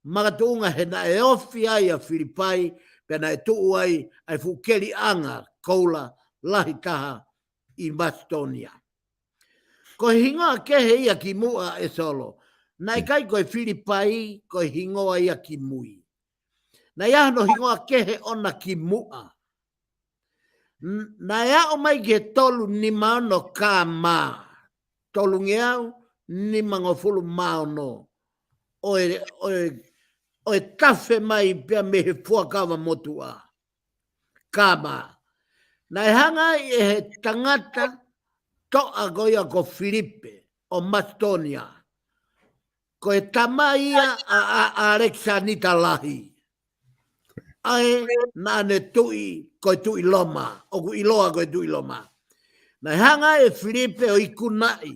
Makatuʻunga he naʻe ofi ai ʻa Filipai, pea naʻe tuʻu ai ʻa e fuʻu keliʻanga koula lahi taha ʻi Masitōnia. Ko e hingoa kehe ia kimuʻa ʻe Solo. Naʻe ʻikai ko e Filipai, ko e hingoa ia kimui. Naʻe ʻi ai hono hingoa kehe ʻona kimuʻa. N-, naʻe aʻu mai ki he tolu nima ono K M, tolungeau nimangofulu mā ono ʻo e, ʻo e, ʻo e tafe mai pea mei he fuakava motuʻa. K M. Naʻe hanga ai ʻe he tangata toʻa ko ia ko Filipe ʻo Masitōnia. Ko e tamai ia ʻa, ʻa, ʻa ʻAlekisanita Lahi. ʻA ē naʻa ne tuʻi, ko e tuʻi Loma, ʻoku ʻiloa ko e tuʻi Loma. Naʻe hanga ʻe Filipe ʻo ikunaʻi.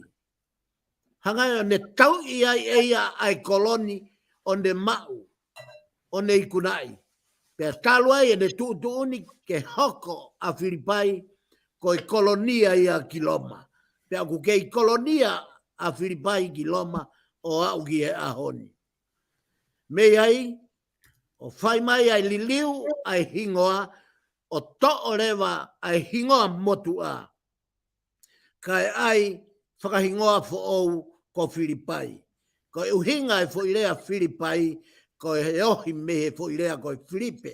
Hanga ʻo ne tauʻi ai ʻe ia ʻa e kolo ni ʻo ne maʻu, ʻo ne ikunaʻi. Pea talu ai ʻene tuʻutuʻuni ke hoko ʻa Filipai ko e kolonia ia ki Loma. Pea ʻoku kei kolonia ʻa Filipai ki Loma ʻo aʻu ki he ʻaho ni. Mei ai, ʻo fai mai ʻa e liliu ʻa e hingoa, ʻo toʻo leva ʻa e hingoa motuʻa, kae ʻai fakahingoa foʻou ko Filipai. Ko e ʻuhinga e foʻi lea Filipai, ko e ohi mei he foʻi lea ko e Filipe.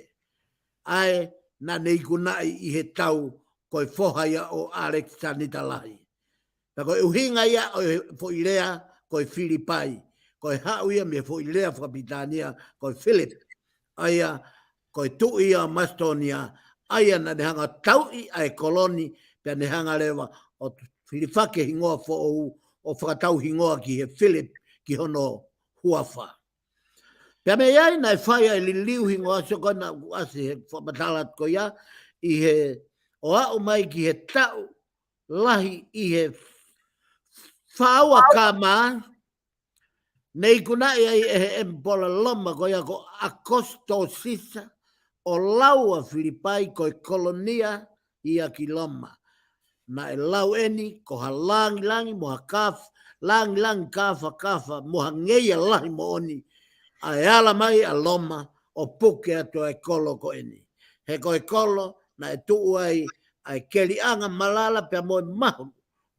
ʻA ē naʻa ne ikunaʻi ʻi he tau ko e foha ia ʻo ʻAlekisanita Lahi. Pea ko e ʻuhinga ia ʻo e foʻi lea ko e Filipai. Ko e haʻu ia mei he foʻi lea fakapilitānia ko e Philip. ʻA ia ko e tuʻi ia ʻo Masitōnia. ʻA ia naʻa ne hanga tauʻi ʻa e kolo ni, pea ne hanga leva ʻo hilifaki e hingoa foʻou ʻo fakatau hingoa ki he Philip ki hono huafa. Pea mei ai naʻe fai ai e liliu hingoa, sio ko ena ʻoku ʻasi he fakamatala ko ia, ʻi he ʻo aʻu mai ki he taʻu lahi ʻi he fā ua K M, ne ikunaʻi ai ʻe he ʻemipola Loma ko ia ko ʻAokosito Sisa ʻo lau ʻa Filipai ko e kolonia ia ki Loma. Naʻe lau eni ko ha langilangi mo ha kaf-, langilangi kafakafa mo ha ngeia lahi moʻoni ʻa e ala mai ʻa Loma ʻo puke atu ʻa e kolo ko eni. He ko e kolo naʻe tuʻu ai ʻa e keliʻanga malala pea mo e mahu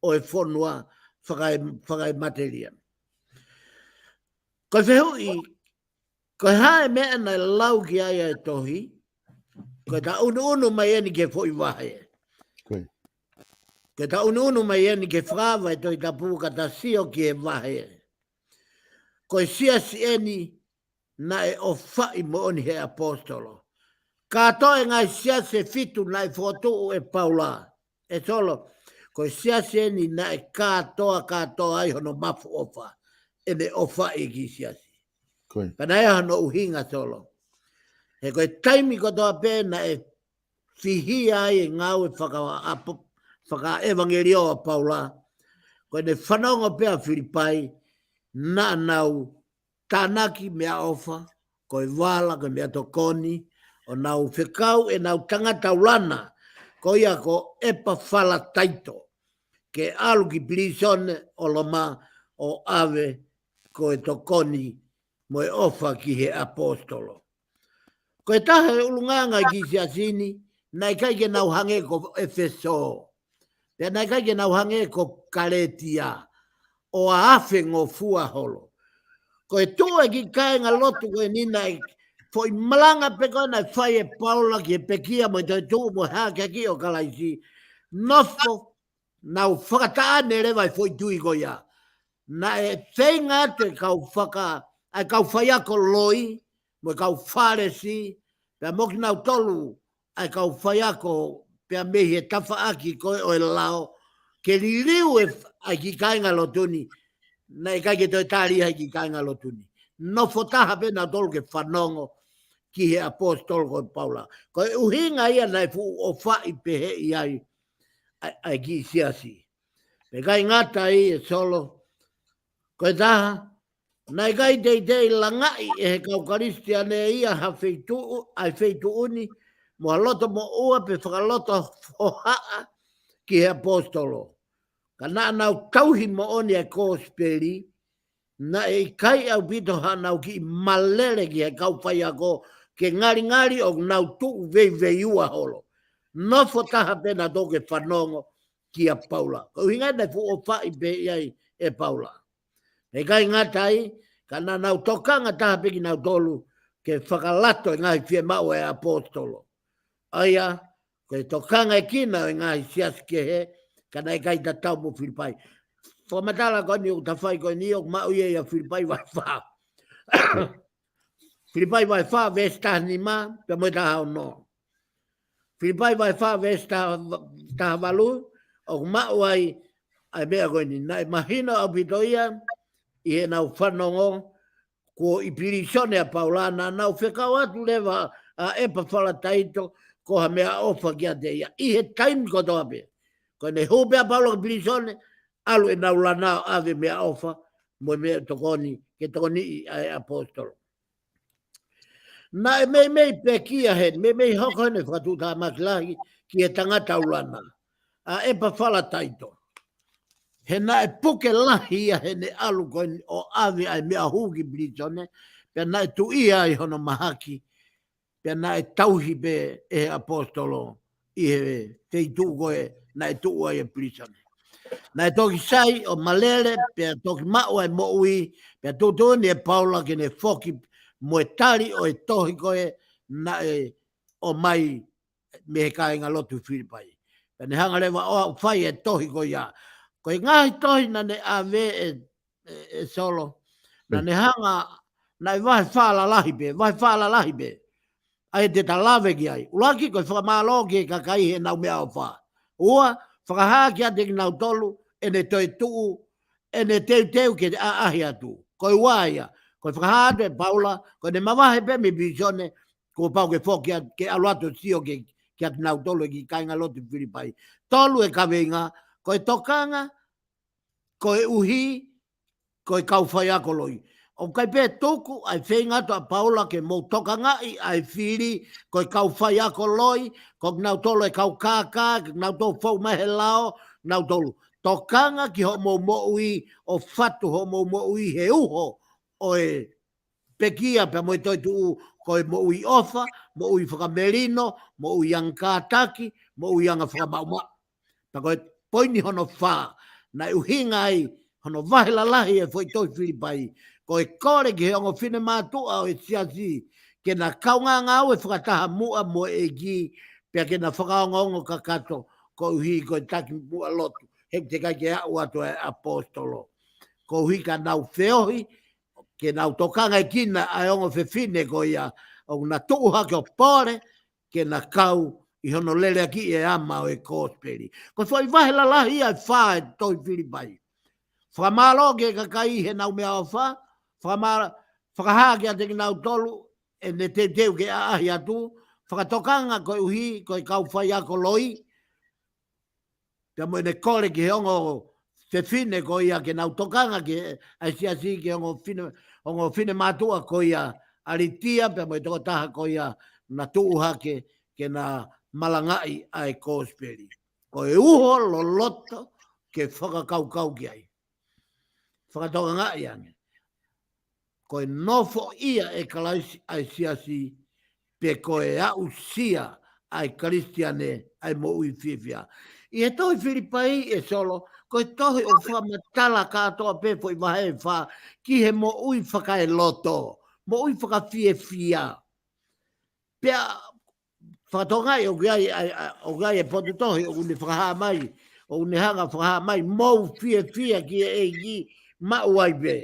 ʻo e fonua fakae-, fakaematelia. Ko e fehuʻi, ko e hā e meʻa naʻe lau ki ai ʻa e tohi, ko e taʻunuʻunu mai eni ki he foʻi vahe. Ko e. Ko e taʻunuʻunu mai eni ki he fakaava e Tohi Tapu ka ta sio ki he vahe. Ko e siasi eni naʻe ʻofaʻi moʻoni he ʻaposetolo. Kātoa e ngaahi siasi ʻe fitu naʻe fokotuʻu ʻe Paula. ʻE Solo, ko e siasi eni naʻe kātoa, kātoa ai hono mafu ʻofa. ʻEne ʻofaʻi e kiʻi siasi. Ko e. Ka naʻe ʻi ai hono ʻuhinga Solo. He ko e taimi kotoa pē naʻe fihia ai e ngāue faka-, ʻapo-, fakaʻevangeliō ʻa Paula. Ko ʻene fanongo pē ʻa Filipai, naʻa nau tānaki meʻaʻofa, ko e vala, ko e meʻatokoni, ʻo nau fekau ʻenau tangata ulana, ko ia ko ʻEpafalataito, ke ʻalu ki pilīsone ʻo Loma ʻo ʻave ko e tokoni mo e ʻofa ki he ʻaposetolo. Ko e taha e ʻulungaanga e kiʻi siasi ni, naʻe ʻikai ke nau hangē ko ʻEfesō. Pea naʻe ʻikai ke nau hangē ko Kalētia, ʻo afe ngofua holo. Ko e tuʻu e kiʻi kāinga lotu ko eni naʻe foʻi malanga pē ko ē naʻe fai ʻe Paula ki he pekia mo e toetuʻu mo e hākeakiʻi ʻo Kalaisi. Nofo, nau fakataʻane leva e foʻi tui ko ia. Naʻe feinga atu e kau faka-, ʻa e kau faiako loi, mo e kau Fālesi, pea mo kinautolu ʻa e kau faiako, pea mei he tafaʻaki ko ē ʻo e lao, ke liliu e f-, ʻa e kiʻi kāinga lotu ni, naʻe ʻikai ke toe tali ʻe he kiʻi kāinga lotu ni. Nofo taha pē nautolu ke fanongo ki he ʻaposetolo ko Paula. Ko e ʻuhinga ia naʻe fuʻu ʻofaʻi pehē ai ʻa, ʻa e kiʻi siasi. Pea ʻikai ngata ai ʻe Solo, ko e taha, naʻe ʻikai teitei langaʻi ʻe he kau Kalisitiane ia ha feituʻu, ʻa e feituʻu ni, mo ha loto moʻua pe fakaloto hohaʻa ki he ʻaposetolo. Ka naʻa nau tauhi moʻoni e kosipeli, naʻe ʻikai ʻaupito haʻanau kiʻi malele ki he kau faiako, ke ngalingali ʻo nau tuʻu veiveiua holo. Nofo taha pē nautolu ke fanongo kia Paula. Ko e ʻuhinga naʻe fuʻu ʻofaʻi pē ia ʻe Paula. Pea ʻikai ngata ai, ka naʻa nau tokanga taha pē kinautolu ke fakalato e ngaahi fiemaʻu ʻa e ʻaposetolo. ʻA ia, ko e tokangaʻekina ʻo e ngaahi siasi kehe, ka naʻe ʻikai tatau mo Filipai. Fakamatala ko eni ʻoku ta fai ko eni ʻoku maʻu ia ʻia Filipai vahe fā. Filipai vahe fā veesi taha nima, pea mo e taha ono. Filipai vahe fā veesi taha, taha valu, ʻoku maʻu ai ʻa e meʻa ko eni. Naʻe mahino ʻaupito ia, ʻi heʻenau fanongo, kuo ʻi pilīsone ʻa Paula, naʻa nau fekau atu leva ʻa ʻEpafalataito, ko ha meʻaʻofa kiate ia. ʻI he taimi kotoa pē. Ko ʻene hū pē ʻa Paula ki pilīsone, ʻalu ʻenau lana ʻo ʻave meʻaʻofa, mo e meʻatokoni, ke tokoniʻi ʻa e ʻaposetolo. Naʻe meimei pekia heni, meimei hoko heni e fakatuʻutāmaki lahi ki he tangata ulana, ʻa ʻEpafalataito. He naʻe puke lahi ia heʻene ʻalu ko eni ʻo ʻave ʻa e meʻa hū ki pilīsone, pea naʻe tuʻia ai hono mahaki, pea naʻe tauhi pē ʻe he ʻaposetolo ʻi he feituʻu ko ē naʻe tuʻu ai e pilīsone. Naʻe toki sai ʻo malele, pea toki maʻu ai e moʻui, pea tuʻutuʻuni ʻe Paula ke ne foki mo e tali ʻo e tohi ko ē naʻe ʻomai mei he kāinga lotu Filipai. Pea ne hanga leva ʻo fai e tohi ko ia. Ko e ngaahi tohi naʻa ne ʻave ʻe, ʻe, ʻe Solo. Naʻa ne hanga, naʻe vahe fā lalahi pē, vahe fā lalahi pē. ʻA ia te ta lave ki ai. ʻUluaki ko e fakamālō ki he kakai heʻenau meʻaʻofa. Ua, fakahā kiate kinautolu ʻene toetuʻu, ʻene teuteu ke ʻaʻahi atu. Ko e ua ia, Ko e fakahā atu ʻe Paula, ko ʻene mavahe pē mei he vīsone, kuo pau ke foki atu, ke ʻalu atu ʻo sio ki, kiate kinautolu e kiʻi kāingalotu Filipai. Tolu e kaveinga, ko e tokanga, koeʻuhi ko e kau faiako loi. ʻOku ʻikai pē tuku ʻa e feinga atu ʻa Paula ke mou tokangaʻi ʻa e fili, ko e kau faiako loi, ko kinautolu e kau kākā, ko kinautolu fou mai he lao, nautolu. Tokanga ki hoʻomou moʻui, ʻo fatu hoʻomou moʻui he uho ʻo e pekia pea mo e toetuʻu, ko e moʻui ʻofa, moʻui fakamelino, moʻui anga kātaki, moʻui anga fakamaʻumaʻu. Pea ko e poini hono fā, naʻe ʻuhinga ai hono vahe lalahi e foʻi tohi Filipai, ko e kole ki he ongo finemātuʻa ʻo e siasi, ke na kaungā ngāue fakataha muʻa mo e ʻEiki, pea ke na fakaongoongo kakato, koeʻuhi ko e taki muʻa lotu, he ʻoku teʻeki ai ke aʻu atu e ʻaposetolo. Koeʻuhi ka nau feohi, ke nau tokangaʻi kinaua ʻa e ongo fefine ko ia, ʻoku na tuʻu hake ʻo pole, ke na kau ʻi hono leleakiʻi e ama ʻo e kosipeli. Ko e foʻi vahe lalahi ia ʻe fā e tohi Filipai. Fakamālō ki he kakai heʻenau meʻaʻofa, fakamālō, fakahā kiate kinautolu ʻene teuteu ke ʻaʻahi atu, fakatokanga koeʻuhi ko e kau faiako loi, pea mo ʻene kole ki he ongo fefine ko ia ke nau tokanga ki he, ʻa e siasi ki he ongo fine, ongo finemātuʻa ko ia ʻa Litia, pea mo e tokotaha ko ia na tuʻu hake ke na malangaʻi ʻa e kosipeli. Ko e uho loloto ke fakakaukau ki ai. Fakatokangaʻi ange. Ko e nofoʻia ʻe Kalaisi ʻa e siasi, pe ko e aʻusia ʻa e Kalisitiane ʻa e moʻui fiefia. ʻI he tohi Filipai ʻe Solo, ko e tohi ʻoku fakamatala kātoa pē foʻi vahe ʻe fā ki he moʻui fakaeloto, moʻui fakafiefia. Pea fakatokangaʻi ʻoku ʻi ai, ʻa, ʻa, ʻoku ʻi ai e potu tohi, ʻoku ne fakahā mai, ʻoku ne hanga fakahā mai, mou fiefia ki he ʻEiki maʻu ai pē.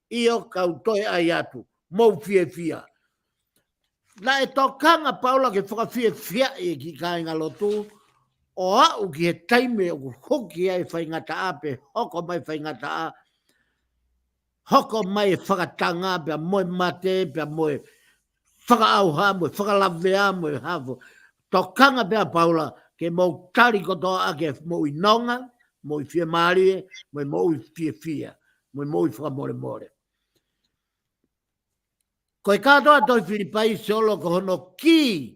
ʻIo kau toe ʻai atu, mou fiefia. Naʻe tokanga Paula ke fakafiefiaʻi e kiʻi kāingalotu, ʻo aʻu ki he taimi ʻoku huki ai e faingataʻa pe hoko mai e faingataʻa, hoko mai e fakatanga pea mo e mate, pea mo e fakaʻauha, mo e fakalavea, mo e hā fua. Tokanga pē ʻa Paula, ke mou tali kotoa ʻaki e moʻui nonga, moʻui fiemālie, mo e moʻui fiefia, mo e moʻui fakamolemole. Ko e kātoa tohi Filipai Solo ko hono kī,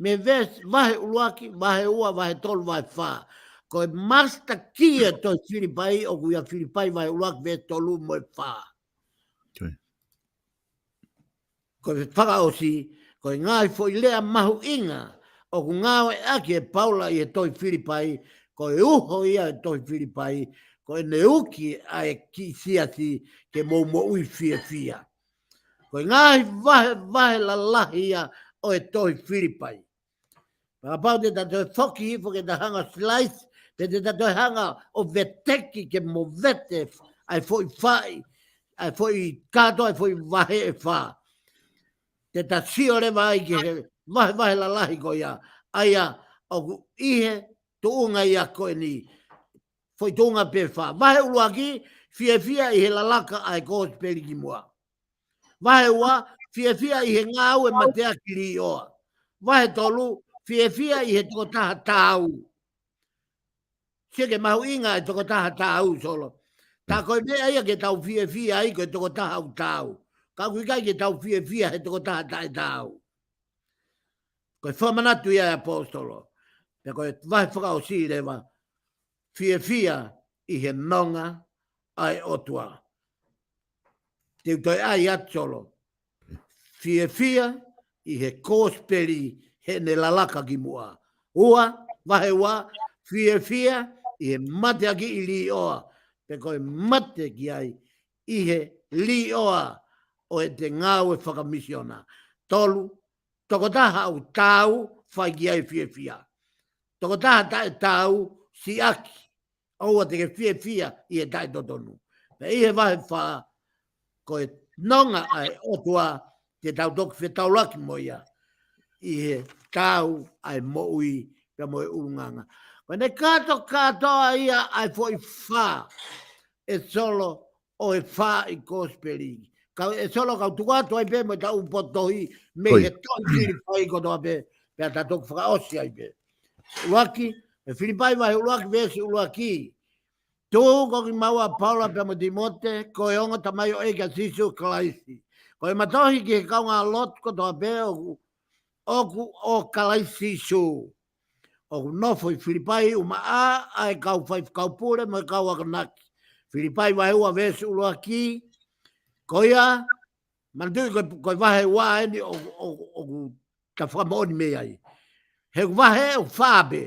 mei he veesi vahe ʻuluaki, vahe ua, vahe tolu, vahe fā. Ko e master key e tohi Filipai, ʻoku ʻia Filipai vahe ʻuluaki, veesi tolu mo e fā. Okay. Ko e fakaʻosi, ko e ngaahi foʻi lea mahuʻinga, ʻoku ngāueʻaki ʻe Paula ʻi he tohi Filipai, ko e uho ia e tohi Filipai, ko ʻene uki ʻa e kiʻi siasi ke mou moʻui fiefia. Ko e ngaahi vahe, vahe lalahi ia ʻo e tohi Filipai. Pea kapau te ta toe foki hifo ke ta hanga slice, pe te ta toe hanga ʻo veteki ke movete ʻa e foʻi faʻi, ʻa e foʻi kātoa, ʻa e foʻi vahe ʻe fā. Te ta sio leva ai ki he vahe, vahe lalahi ko ia, ʻa ia ʻoku ʻi he tuʻunga ia ko eni, foʻi tuʻunga pē fā. Vahe ʻuluaki, fiefia ʻi he lalaka ʻa e kosipeli ki muʻa. Vahe ua, fiefia ʻi he ngāue mateaki līʻoa. Vahe tolu, fiefia ʻi he tokotaha tāu. Sio ki he mahuʻinga e tokotaha tāu Solo. Tā ko e meʻa ia ke tau fiefia ai ko e tokotaha ʻoku tāu. Ka ʻoku ʻikai ke tau fiefia he tokotaha taʻetāu. Ko e fakamanatu ia e ʻaposetolo. Pea ko e vahe fakaʻosi leva, fiefia ʻi he nonga ʻa e ʻOtua. Te u toe ʻai atu Solo. Fiefia ʻi he kosipeli heʻene lalaka ki muʻa. Ua, vahe ua, fiefia ʻi he mateakiʻi līʻoa. Pe ko e mate ki ai ʻi he līʻoa ʻo ʻete ngāue fakamisiona. Tolu, tokotaha ʻoku tāu, fai ki ai fiefia. Tokotaha taʻetāu, siʻaki. ʻOua te ke fiefia ʻi he taʻetotonu. Pea ʻi he vahe fā, ko e nonga ʻa e ʻOtua te tau toki fetaulaki mo ia ʻi he tāu ʻa e moʻui pea mo e ʻulungaanga. Ko ʻene kātokātoa ia ʻa e foʻi fā ʻe Solo ʻo e fā ʻi kosipeli. Tau e solo kau tuku atu ai pē mo e tau potohi mei he tohi Filipai kotoa pē, pea ta toki fakaʻosi ai pē. ʻUluaki, e Filipai vahe ʻuluaki veesi ʻuluaki. Tuku ko kimaua Paula pea mo Timote, ko e ongo tamaioʻeiki ʻa Sīsū Kalaisi. Ko e matohi ki he kaungā lotu kotoa pē ʻoku, ʻoku ʻo Kalaisi Sīsū. ʻOku nofo ʻi Filipai ʻumaʻā ʻa e kau faifekau pule mo e kau akonaki. Filipai vahe ua veesi ʻuluaki. Ko ia, manatuʻi ko, ko e vahe ua eni ʻoku, ʻoku, ʻoku ta fakamoʻoni mei ai. He ʻoku vahe ʻoku fā pē.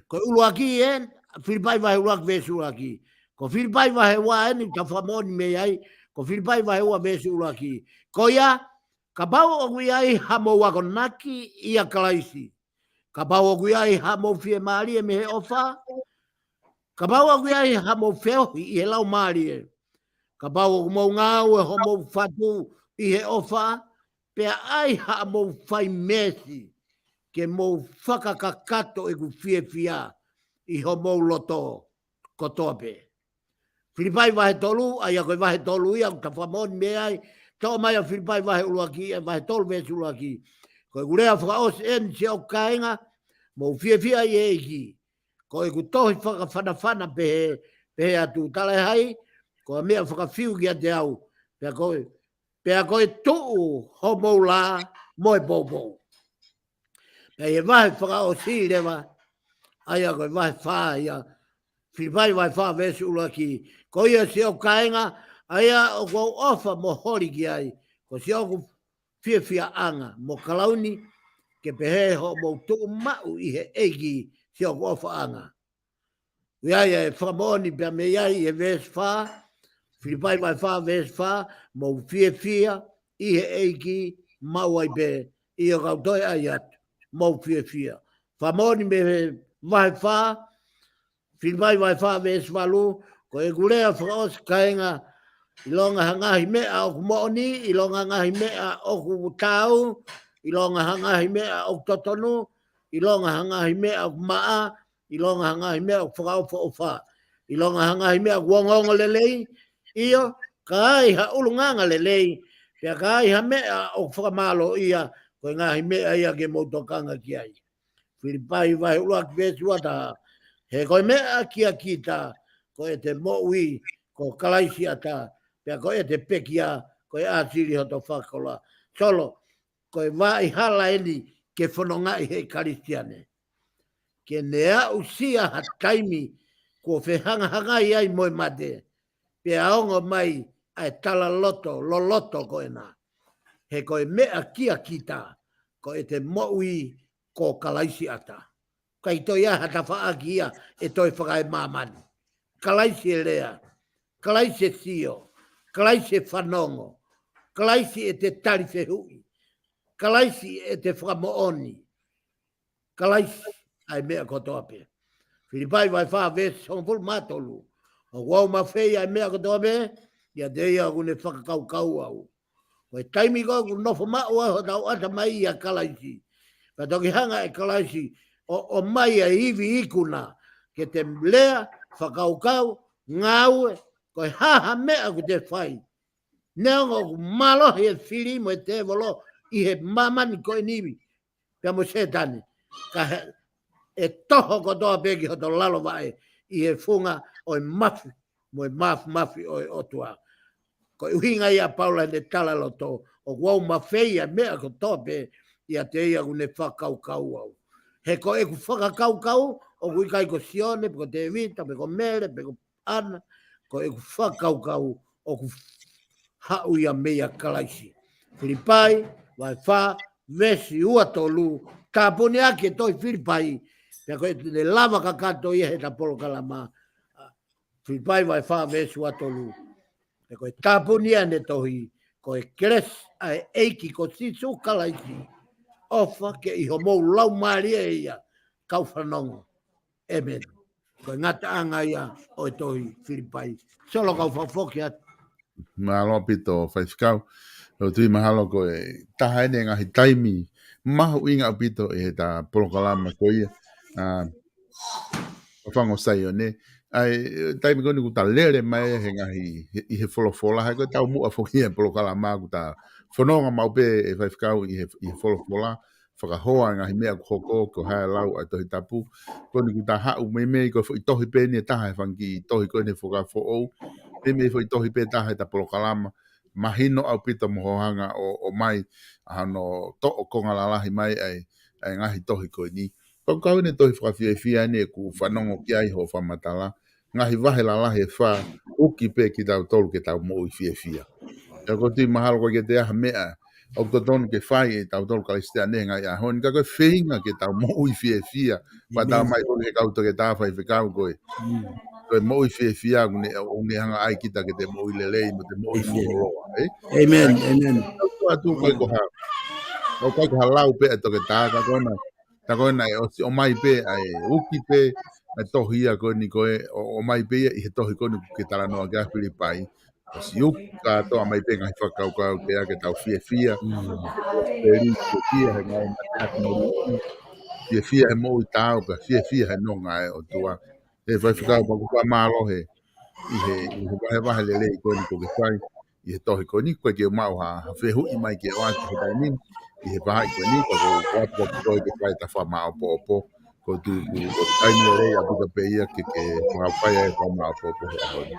Ko e ʻuluaki ē, Filipai vahe ʻuluaki veesi ʻuluaki. Ko Filipai vahe ua eni ta fakamoʻoni mei ai, ko Filipai vahe ua veesi ʻuluaki. Ko ia, kapau ʻoku ʻi ai hamou akonaki ʻia Kalaisi. Kapau ʻoku ʻi ai hamou fiemālie mei he ʻofa. Kapau ʻoku ʻi ai hamou feohi ʻi he laumālie. Kapau ʻoku mou ngāue homou fatu ʻi he ʻofa, pea ʻai haʻamou fai meesi, ke mou fakakakato ʻeku fiefia ʻi homou loto kotoa pē. Filipai vahe tolu, ʻa ia ko e vahe tolu ia ʻoku ta fakamoʻoni mei ai, toʻo mai ʻa Filipai vahe ʻuluaki, ʻa e vahe tolu veesi ʻuluaki. Ko ʻeku lea fakaʻosi eni siʻoku kāinga, mou fiefia ʻi he ʻEiki. Ko ʻeku tohi fakafanafana pehē, pehē atu, talaʻehai, ko e meʻa fakafiu kiate au, pea ko e, pea ko e tuʻu homou lā mo e poupou. Pea ʻi he vahe fakaʻosi leva, ʻa ia ko e vahe fā ia, Filipai vahe fā veesi ʻuluaki. Ko ia siʻoku kāinga, ʻa ia ʻoku ou ʻofa mo holi ki ai, ko siʻoku fiefiaʻanga mo kalauni, ke pehē hoʻomou tuʻu maʻu ʻi he ʻEiki siʻoku ʻofaʻanga. ʻOku ʻi ai e fakamoʻoni pea mei ai ʻi he veesi fā, Filipai vahe fā veesi fā, mou fiefia ʻi he ʻEiki, maʻu ai pē, ʻio kau toe ʻai atu, mou fiefia. Fakamoʻoni mei he vahe fā, Filipai vahe fā veesi valu, ko ʻeku lea fakaʻosi kāinga, ʻilonga ha ngaahi meʻa ʻoku moʻoni, ʻilonga ha ngaahi meʻa ʻoku taau, ʻilonga ha ngaahi meʻa ʻoku totonu, ʻilonga ha ngaahi meʻa ʻoku maʻa, ʻilonga ha ngaahi meʻa ʻoku fakaʻofoʻofa, ʻilonga ha ngaahi meʻa ʻoku ongoongo lelei, ʻio, ka ai ha ʻulungaanga lelei, pea ka ai ha meʻa ʻoku fakamālōʻia, ko e ngaahi meʻa ia ke mou tokanga ki ai. Filipai vahe ʻuluaki veesi ua taha. He ko e meʻa kia kita, ko ʻete moʻui, ko Kalaisi ʻata, pea ko ʻete pekia, ko e ʻāsili hoto fakakoloa. Solo, ko e vaʻa hala eni ke fonongaʻi he Kalisitiane. Ke ne aʻusia ha taimi kuo fehangahangai ai mo e mate, pea ongo mai ʻa e talaloto, loloto ko ena. He ko e meʻa kia kita, ko ʻete moʻui ko Kalaisi ʻata. ʻIkai toe ʻi ai ha tafaʻaki ia ʻe toe fakaemāmani. Kalaisi e lea, Kalaisi e sio, Kalaisi e fanongo, Kalaisi ʻete tali fehuʻi, Kalaisi ʻete fakamoʻoni, Kalaisi ʻa e meʻa kotoa pē. Filipai vahe fā veesi hongofulu mā tolu. ʻOku ou mafeia ʻa e meʻa kotoa pē, ʻiate ia ʻoku ne fakakaukau au. Ko e taimi ko ē ʻoku nofo maʻu ai hotau ʻatamai ʻia Kalaisi. Pea toki hanga ʻe Kalaisi ʻo, ʻomai ʻa e ivi ikuna, ke te lea, fakakaukau, ngāue, ko e hā ha meʻa ʻoku te fai. Neongo ʻoku mālohi e fili mo e tēvolo ʻi he māmani ko eni pea mo Sētane. Ka he, ʻe toho kotoa pē ki hoto lalo vaʻe ʻi he funga ʻo e mafi, mo e mafimafi ʻo e ʻOtua. Ko e ʻuhinga ia ʻa Paula heʻene talaloto, ʻoku ou mafeia ʻa e meʻa kotoa pē, ʻiate ia ʻoku ne fakakaukau au. He ko ʻeku fakakaukau, ʻoku ʻikai ko Sione, pe ko Tēvita, pe ko Mele, pe ko ʻAna, ko ʻeku fakakaukau ʻoku haʻu ia meia Kalaisi. Filipai, vahe fā, veesi ua tolu, tāpuni ʻaki e tohi Filipai, pea ko ʻete lava kakato ia heʻeta polokalama. Filipai, vahe fā, veesi ua tolu. Pea ko e tāpuni ʻa ʻene tohi, ko e kelesi ʻa e ʻEiki ko Sīsū Kalaisi, ʻofa ke ʻi homou laumālie ia, kau fanongo. ʻĒmeni. Ko e ngataʻanga ia ʻo e tohi Filipai. Solo kau fakafoki atu. Mālō ʻaupito faifekau. ʻOku ou tui mahalo ko e taha eni e ngaahi taimi mahuʻinga ʻaupito ʻi heʻeta polokalama ko ia. ʻA, ʻa Fango Saione. ʻa e taimi ko eni kuo ta lele mai he ngaahi, he, ʻi he folofola, he ko e taumuʻa foki ʻa e polokalama kuo ta fononga maʻu pē ʻe faifekau ʻi he, ʻi he folofola, fakahoa ngaahi meʻa kuo hoko, ko e hā e lau ʻa e Tohi Tapu. Ko eni kuo ta haʻu meimei ko e foʻi tohi pē eni ʻe taha he fanga kiʻi tohi ko eni he Fuakava Foʻou. Meimei foʻi tohi pē taha he ta polokalama. Mahino ʻaupito mo hoʻo hanga ʻo, ʻo ʻomai ʻa hono toʻo konga lalahi mai ʻa e, ʻa e ngaahi tohi ko eni. Pea ko e kau eni tohi fakafiefia eni ʻeku fanongo ki ai hoʻo fakamatala. Ngaahi vahe lalahi ʻe fā, uki pē kitautolu ke tau moʻui fiefia. Pea ʻoku ou tui mahalo ʻoku ʻikai ke toe ʻi ai ha meʻa ʻoku totonu ke fai ʻe tautolu Kalisitiane he ngaahi ʻaho ni, ka ko e feinga ke tau moʻui fiefia. Pea ʻoku ʻomai foki he kau toketā, faifekau, ko e, ko e moʻui fiefia, ʻoku ne, ʻoku ne hanga ʻo ʻai kita ke te moʻui lelei, mo te moʻui fuoloa, ē? ʻĒmeni, ʻēmeni. Tau atu ko e ko ha, ʻoku ʻikai ko ha lau pē ʻa e toketā, ka ko ena, ka ko ena ʻe ʻosi ʻomai pē ʻa e uki pē ʻa e tohi ia ko eni ko ē, ʻo, ʻomai pē ia ʻi he tohi ko eni ʻoku ke talanoa ki ai, Filipai. ʻOsi uki kātoa mai pē ngaahi fakakaukau ke ake tau fiefia. Peli fiefia he ngaahi mateaki moʻui. Fiefia he moʻui taau, pea fiefia he nonga ʻa e ʻOtua. He faifekau, pea ʻoku ou fakamālō he, ʻi he, ʻi he vahevahe lelei ko eni ʻoku ke fai ʻi he tohi ko eni, ko e ke maʻu ha, ha fehuʻi mai ke ʻoatu he taimi ni, ʻi he vahaʻa ko eni, ka ʻoku ou ʻoatu ko e ke fai ʻeta fakamāʻopoʻopo, ko e tuku, ko e taimi lelei ʻaupito pē ia ke, ke fakafai ai e fakamāʻopoʻopo he ʻaho ni.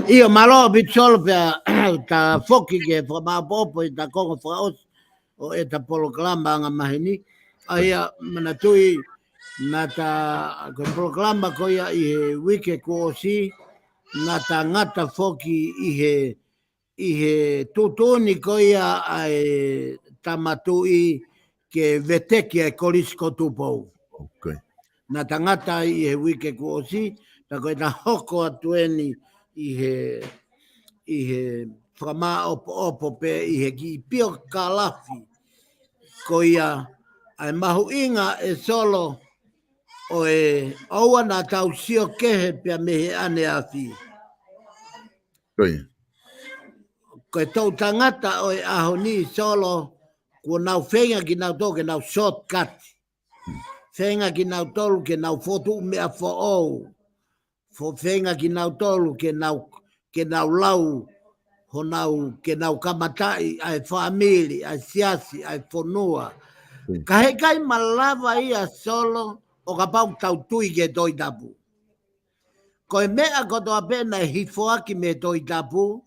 ʻIo, mālō ʻaupito Solo, pea ta foki ki he fakamāʻopoʻopo ʻi he ta konga fakaʻosi ʻo ʻeta polokalama angamaheni. ʻA ia, manatuʻi, naʻa ta, ko e polokalama ko ia ʻi he uike kuo ʻosi, naʻa ta ngata foki ʻi he, ʻi he tuʻutuʻuni ko ia ʻa e Tama Tuʻi ke veteki ʻa e Kolisi ko Tupou. ʻOku naʻa ta ngata ai ʻi he uike kuo ʻosi, pea ko ʻeta hoko atu eni ʻi he, ʻi he fakamāʻopoʻopo pē ʻi he kiʻi piokalafi ko ia, ʻa e mahuʻinga ʻe Solo ʻo e ʻoua naʻa tau sio kehe pea mei he ʻaneafi. Ko e toʻutangata ʻo e ʻaho ni Solo, kuo nau feinga kinautolu ke nau shortcut. Feinga kinautolu ke nau fotu meʻa foʻou. Fo-, feinga kinautolu ke nau, ke nau lau, honau, ke nau kamataʻi ʻa e fāmili, ʻa e siasi, ʻa e fonua. Ka heʻikai malava ia Solo, ʻo kapau ʻoku tau tui ki he Tohi Tapu. Ko e meʻa kotoa pē naʻe hifoaki mei he Tohi Tapu,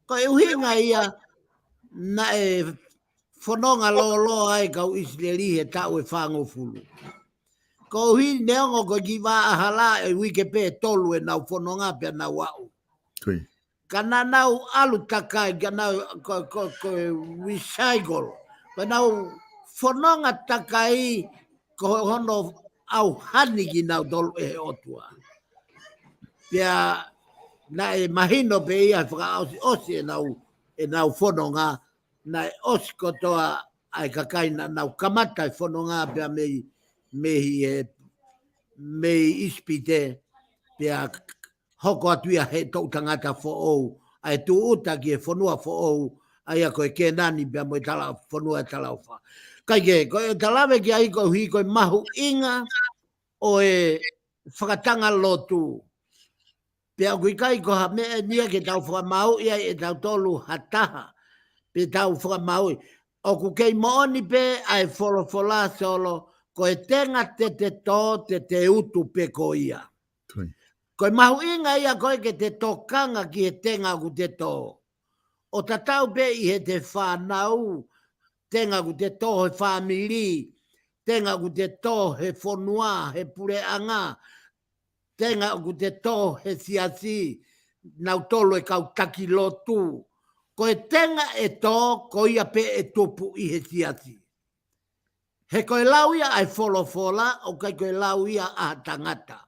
ko e ʻuhinga ia naʻe fononga lōloa ai kau ʻIsileli he taʻu ʻe fāngofulu. Koeʻuhi neongo ko e kiʻi vaʻa hala ʻe uike pē ʻe tolu ʻenau fononga pea nau aʻu. Ka naʻa nau ʻalu takai, ka nau ko, ko, ko e recycle. Ka nau fononga takai ko hono ʻauhani kinautolu ʻe he ʻOtua. Pea naʻe mahino pē ia fakaʻosiʻosi ʻenau, ʻenau fononga, naʻe ʻosi kotoa ʻa e kakai naʻa nau kamata e fononga pea mei, mei he, mei ʻIsipite, pea hoko atu ia he toʻutangata foʻou, ʻa e tūʻuta ki he fonua foʻou, ʻa ia ko e Kēnani pea mo e tala-, fonua ʻo e talaʻofa. Kae kehe, ko e ta lave ki ai koeʻuhi ko e mahuʻinga ʻo e fakatanga lotu. Pea ʻoku ʻikai ko ha meʻa eni ia ke tau fakamāuʻi ai ʻe tautolu ha taha, pe tau fakamāuʻi. ʻOku kei moʻoni pē ʻa e folofola Solo, ko e tenga te te tō, te te utu pē ko ia. Ko e mahuʻinga ia ko ē ke te tokanga ki he tenga ʻoku te tō. ʻO tatau pē ʻi heʻete fānau, tenga ʻoku te tō he fāmili, tenga ʻoku te tō he fonua, he puleʻanga, tenga ʻoku te tō he siasi, nautolu e kau taki lotu. Ko e tenga ʻe tō, ko ia pē ʻe tupu ʻi he siasi. He ko e lau ia ʻa e folofola, ʻoku ʻikai ko e lau ia ʻa ha tangata.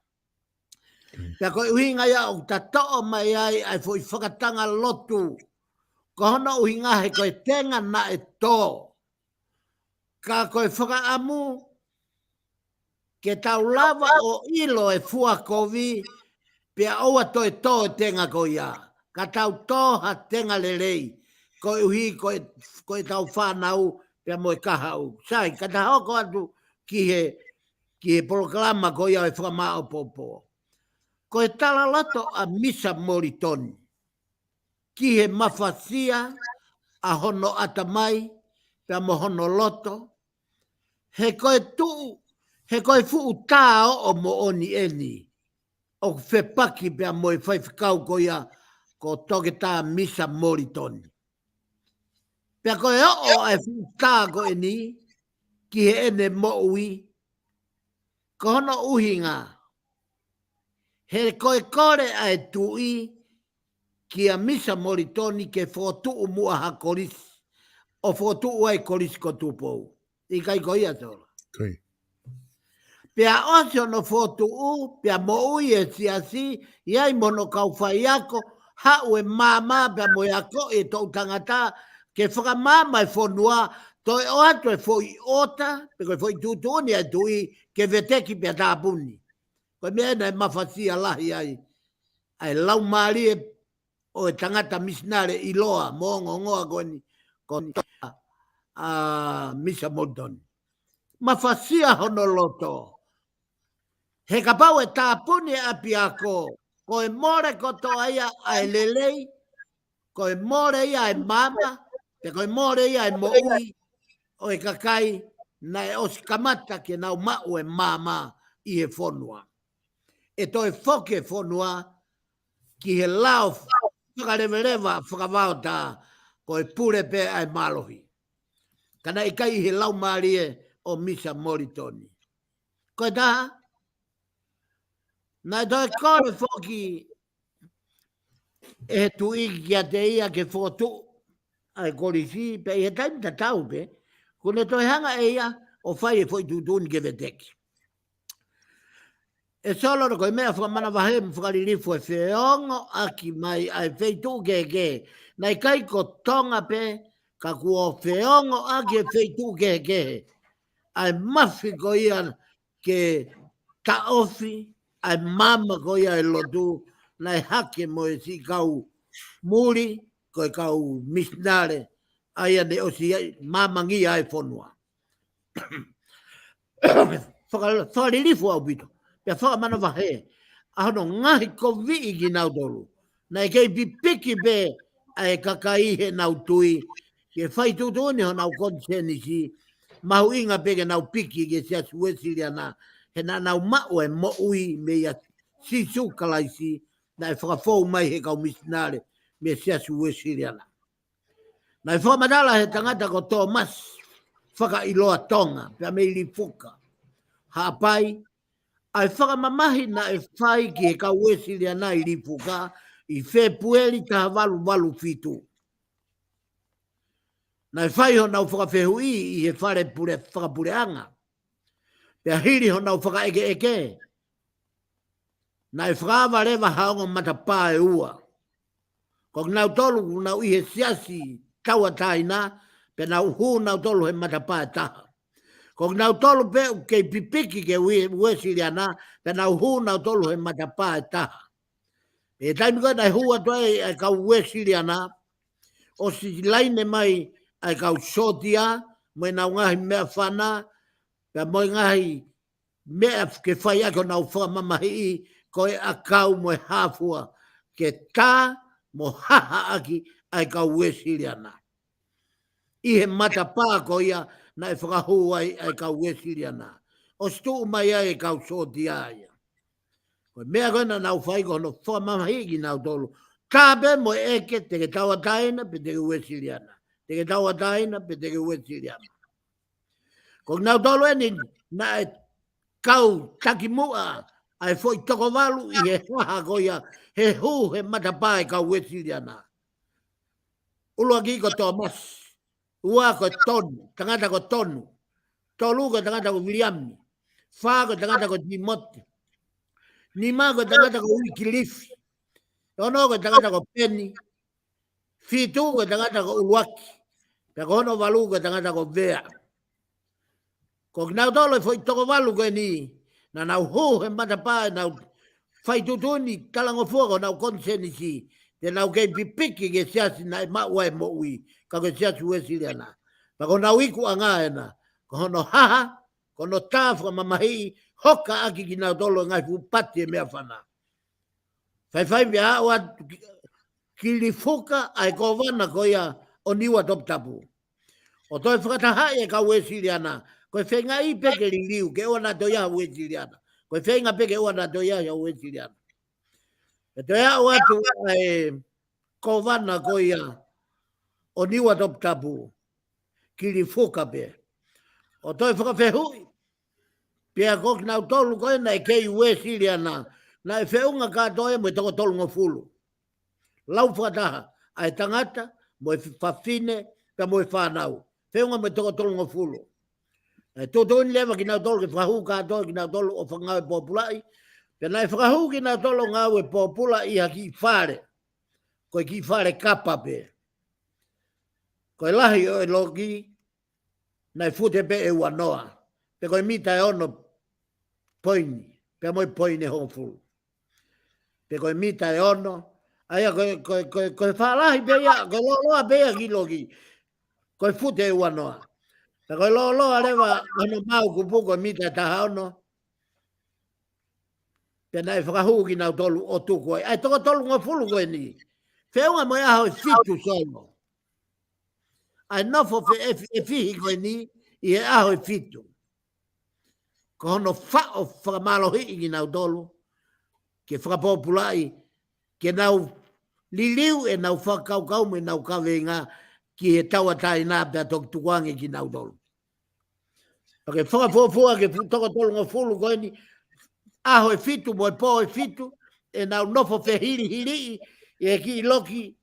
Pea ko e ʻuhinga ia ʻoku ta toʻo mai ai ʻa e foʻi fakatanga lotu. Ko hono ʻuhinga he ko e tenga naʻe tō. Ka ko e fakaʻamu ke tau lava ʻo ʻilo e fua kovi, pea ʻoua toe tō e tenga ko ia. Ka tau tō ha tenga lelei, koeʻuhi ko e, ko e tau fānau, pea mo e kahaʻu. Sai, ka ta hoko atu ki he ki he polokalama ko ia ʻo e fakamāʻopoʻopo. Ko e talaloto ʻa Misa Molitoni ki he mafasia ʻa hono ʻatamai pea mo hono loto, he ko e tuʻu, he ko e fuʻu tā ʻo moʻoni eni ʻoku fepaki pea mo e faifekau ko ia ko Toketā Misa Molitoni. Pea ko e ʻoʻo ʻa e fuʻu tā ko eni ki heʻene moʻui, ko hono ʻuhinga, he ko e kole ʻa e tuʻi kia Misa Molitoni ke fokotuʻu muʻa ha kolisi, ʻo fokotuʻu ai e kolisi ko Tupou. ʻIkai ko ia, Sola? Ko ia. Pea ʻosi hono fokotuʻu, pea moʻui e siasi, ʻi ai mo hono kau faiako, haʻu e maama pea mo e ako e toʻu tangata, ke fakamaama e fonua, toe ʻoatu e foʻi ʻota, pe ko e foʻi tuʻutuʻuni ʻa e tuʻi, ke veteki pea tāpuni. Ko e meʻa ena ʻe mafasia lahi ai ʻa e laumālie ʻo e tangata misinale ʻiloa mo ongoongoa ko eni, ko eni, ʻa Misa Molitoni. Mafasia hono loto. He kapau ʻe tāpuni e ʻapiako, ko e mole kotoa ia ʻa e lelei, ko e mole ia e maama, pe ko e mole ia e moʻui ʻo e kakai naʻe ʻosi kamata ke nau maʻu e maama ʻi he fonua. ʻE toe foki e fonua ki he lao fakaleveleva fakavaotā, ko e pule pē ʻa e mālohi. Ka naʻe ʻikai ʻi he laumālie ʻo Misa Molitoni. Ko e taha, naʻe toe kole foki ʻe he tuʻi kiate ia ke fokotuʻu ʻa e kolisi, pea ʻi he taimi tatau pē, kuo ne toe hanga ʻe ia ʻo fai e foʻi tuʻutuʻuni ke veteki. ʻE Sola, ko e meʻa fakamanavahē mo fakalilifu e feongoʻaki mai ʻa e feituʻu kehekehe. Naʻe ʻikai ko Tonga pē, ka kuo feongoʻaki e feituʻu kehekehe ʻa e mafi ko ia ke taʻofi ʻa e maama ko ia e lotu, naʻe hake mo e siʻi kau muli, ko e kau misinale, ʻa ia ne ʻosi ai, maamangia ai e fonua. Faka-, fakalilifu ʻaupito, pea fakamanavahē ʻa hono ngaohikoviʻi kinautolu. Naʻe kei pipiki pē ʻa e kakai heʻenau tui ke fai tuʻutuʻuni honau konisēnisi, mahuʻinga pē ke nau piki ki he Siasi Uēsiliana, he naʻa nau maʻu e moʻui meia Sīsū Kalaisi, naʻe fakafou mai he kau misinale mei he Siasi Uēsiliana. Naʻe fakamatala he tangata ko Tōmasi Fakaʻiloa Tonga, pea mei Lifuka, Haʻapai, ʻa e fakamamahi naʻe fai ki he kau Uēsiliana ʻi Lifuka ʻi Fēpueli taha valu valu fitu. Naʻe fai honau fakafehuʻi ʻi he fale pule, fakapuleʻanga. Pea hili honau fakaʻekeʻeke, naʻe fakaava leva ha ongo matapā ʻe ua. Ko kinautolu ʻoku nau ʻi he siasi tauʻatāina, pea nau hū nautolu he matapā ʻe taha. Ko kinautolu pē ʻoku kei pipiki ki he Ue-, Uēsiliana, pea nau hū nautolu he matapā ʻe taha. ʻI he taimi ko ē naʻe hū atu ai ʻa e kau Uēsiliana, ʻosi laine mai ʻa e kau sōtia, mo ʻenau ngaahi meʻafana, pea mo e ngaahi meʻa ke fai ʻaki honau fakamamahiʻi, ko e ʻakau mo e hāfua, ke tā mo haha ʻaki ʻa e kau Uēsiliana. ʻI he matapā ko ia naʻe fakahū ai ʻa e kau Uēsiliana. ʻOsi tuʻu mai ai e kau sōtia ia. Ko e meʻa ko ē naʻa nau fai ko hono fakamamahiʻi kinautolu. Tā pē mo e ʻeke, te ke tauʻatāina pe te ke Uēsiliana. Te ke tauʻatāina pe te ke Uēsiliana. Ko kinautolu eni naʻe kau takimuʻa ʻa e foʻi toko valu ʻi he haha ko ia, he hū he matapā ʻa e kau Uēsiliana. ʻUluaki ko Tōmasi, ua ko Tonu, tangata ko Tonu, tolu ko e tangata ko Viliami, fā ko e tangata ko Tīmote, nima ko e tangata ko Uikilifi, ono ko e tangata ko Peni, fitu ko e tangata ko ʻUluaki, pea ko hono valu ko e tangata ko Vea. Ko kinautolu e foʻi toko valu ko eni, naʻa nau hū he matapā ʻenau fai tuʻutuʻuni talangofua ko honau konisēnisi, te nau kei pipiki ki he siasi naʻe maʻu ai e moʻui, ka ko e Siasi Uēsiliana. Pea ko honau ikuʻanga ena, ko hono haha, ko hono tā fakamamahiʻi, hoka ʻaki kinautolu e ngaahi fuʻu pati e meʻafana. Faifai pea aʻu atu ki, ki Lifuka ʻa e kōvana ko ia ʻo Niua Toputapu. ʻO toe fakatahaʻi e kau Uēsiliana, ko e feingaʻi pē ke liliu, ke ʻoua naʻa toe ʻi ai ha Uēsiliana. Ko e feinga pē ke ʻoua naʻa toe ʻi ai ha Uēsiliana. ʻE toe aʻu atu ʻa e kōvana ko ia ʻo Niua Toputapu ki Lifuka pē. ʻO toe fakafehuʻi pea ko kinautolu ko ē naʻe kei Uēsiliana, naʻe feʻunga kātoa ia mo e toko tolungofulu. Lau fakataha, ʻa e tangata, mo e fafine, pea mo e fānau. Feʻunga mo e toko tolungofulu. ʻE tuʻutuʻuni leva kinautolu ke fakahū kātoa kinautolu ʻo fakangāue pōpulaʻi. Pea naʻe fakahū kinautolu ngāue pōpulaʻi ha kiʻi fale. Ko e kiʻi fale kapa pē. Ko e lahi ʻo e loki, naʻe fute pē ʻe uanoa. Pe ko e mita ʻe ono poini, pea mo e poini ʻe hongofulu. Pe ko e mita ʻe ono, ʻa ia ko e, ko e, ko e, ko e faʻa lahi pē ia, ko e lōloa pē ia kiʻi loki. Ko e fute ʻe uanoa. Pea ko e lōloa leva hono maau kupu ko e mita ʻe taha ono. Pea naʻe fakahū kinautolu ʻo tuku ai. ʻA e toko tolungofulu ko eni. Feʻunga mo e ʻaho ʻe fitu Solo. ʻA e nofo fe-, ʻe fi-, ʻe fihi ko eni ʻi he ʻaho ʻe fitu. Ko hono faʻo fakamālohiʻi kinautolu, ke fakapōpulaʻi, ke nau liliu ʻenau fakakaukau mo ʻenau kaveinga ki he tauʻatāina pea toki tukuange kinautolu. Pea ke fakafuofua ki he fuʻu toko tolungofulu ko eni, ʻaho ʻe fitu mo e pō ʻe fitu, ʻenau nofo fehilihiliʻi ʻi he kiʻi loki,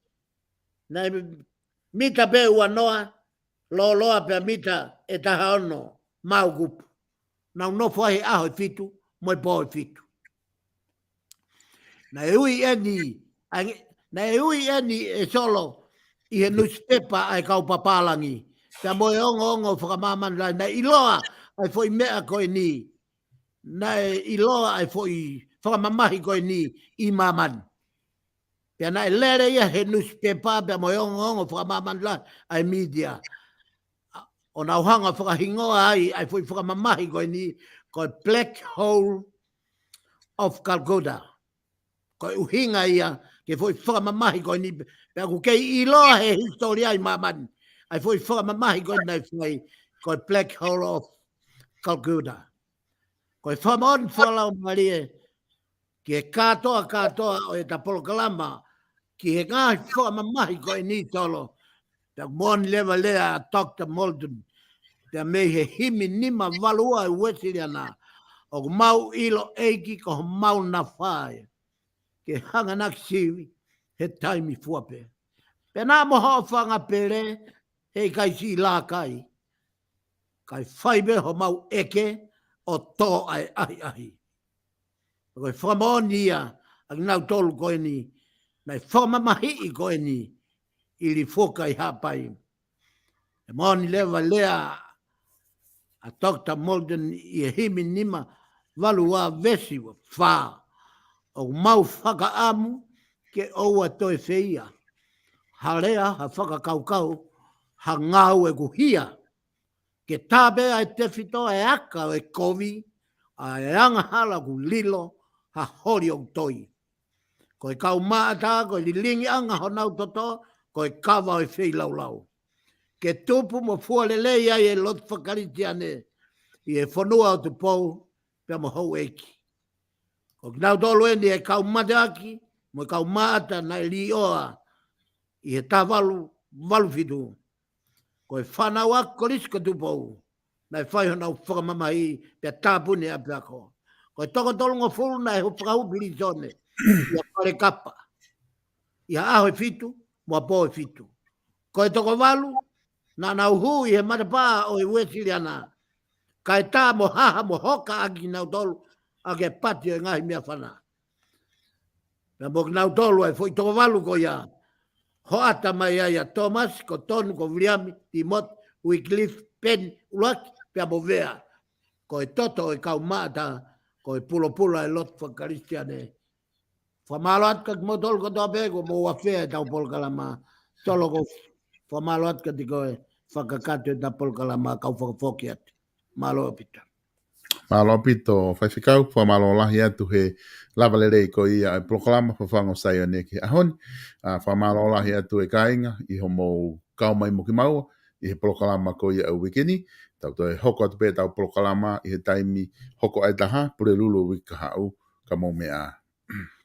naʻe mita pē ʻe uanoa, lōloa pea mita ʻe taha ono maau kupu. Nau nofo ai he ʻaho ʻe fitu mo e pō ʻe fitu. Naʻe ui eni, ʻa e, naʻe ui eni ʻe Solo ʻi he nusipepa ʻa e kau papālangi. Pea mo e ongoongo fakamāmani lahi, naʻe ʻiloa ʻa e foʻi meʻa ko eni. Naʻe ʻiloa ʻa e foʻi fakamamahi ko eni ʻi māmani. Pea naʻe lele ia he nusipepa pea mo e ongoongo fakamāmani lahi ʻa e mītia. ʻO nau hanga fakahingoa ai ʻa e foʻi fakamamahi ko eni ko e Black Hole of Calcutta. Ko e ʻuhinga ia ki he foʻi fakamamahi ko eni, pea ʻoku kei ʻiloa he hisitōlia ʻi māmani ʻa e foʻi fakamamahi ko eni naʻe fai ko e Black Hole of Calcutta. Ko e fakamoʻoni fakalaumālie ki he kātoa kātoa ʻo ʻeta polokalama, ki he ngaahi fakamamahi ko eni Solo. Pea moʻoni leva e lea ʻa Doctor Moulton, pea mei he himi nima valu ua ʻa e Uēsiliana, ʻoku mau ʻilo ʻEiki ko homau nafa ia, ke hanganaki sivi he taimi fua pē. Pea naʻa mo hoʻo fanga pele, he ʻikai siʻi lākai. Kae fai pē homau ʻeke ʻo tō ʻa e ʻahiʻahi. Ko e fakamoʻoni ia ʻa kinautolu ko eni, naʻe fakamamahiʻi ko eni ʻi Lifuka ʻi Haʻapai. ʻE moʻoni leva e lea ʻa Doctor Moulton ʻi he himi nima valu ua veesi fā. ʻOku mau fakaʻamu ke ʻoua toe feia ha lea, ha fakakaukau, ha ngāue ʻoku hia. Ke tā pē ʻa e tefito ʻa e aka ʻo e kovi, ʻa e angahala ʻoku lilo, ha holi ʻoku toi. Ko e kau maʻata, ko e lilingiʻanga honau toto, ko e kava ʻo e feilaulau. Ke tupu mo fua lelei ai e lotu fakakalisitiane ʻi he fonua ʻo Tupou, pea mo houʻeiki. Ko kinautolu eni e kau mateaki mo e kau maʻata naʻe līʻoa ʻi he taha valu valu fitu. Ko e fānau ʻa Kolisi ko Tupou naʻe fai honau fakamamahi pea tāpuni ʻapiako. Ko e toko tolungofulu naʻe fakahū pilīsone ʻi ha fale kapa ʻi ha ʻaho ʻe fitu mo ha pō ʻe fitu. Ko e toko valu naʻa nau hū ʻi he matapā ʻo e Uēsiliana, kae tā mo haha mo hoka ʻaki kinautolu ʻaki e pati ʻo e ngaahi meʻafana. Pea mo kinautolu ʻa e foʻi toko valu ko ia, hoʻata mai ai ʻa Tōmasi, ko Tonu, ko Viliami, Tīmote, Uikilifi, Peni, ʻUluaki, pea mo Vea. Ko e toto ʻo e kau maʻata, ko e pulopula ʻo e lotu fakakalisitiane. Fakamālō atu kiate kimoutolu kotoa pē kuo mou afea ʻetau polokalama. Solo, ʻoku ou fakamālō atu kiate koe fakakakato ʻetau polokalama, kau fakafoki atu. Mālō ʻaupito. Mālō ʻaupito faifekau, fakamālō lahi atu he lava lelei ko ia ʻa e polokalama Fafangu ʻo Saione ki he ʻaho ni. ʻA, fakamālō lahi atu e kāinga ʻi hoʻomou kau mai mo kimaua ʻi he polokalama ko ia ʻa e uike ni. Tau toe hoko atu pē ʻetau polokalama ʻi he taimi hoko ʻa e taha, Pulelulu uike kahaʻu, ka mou meʻa ā.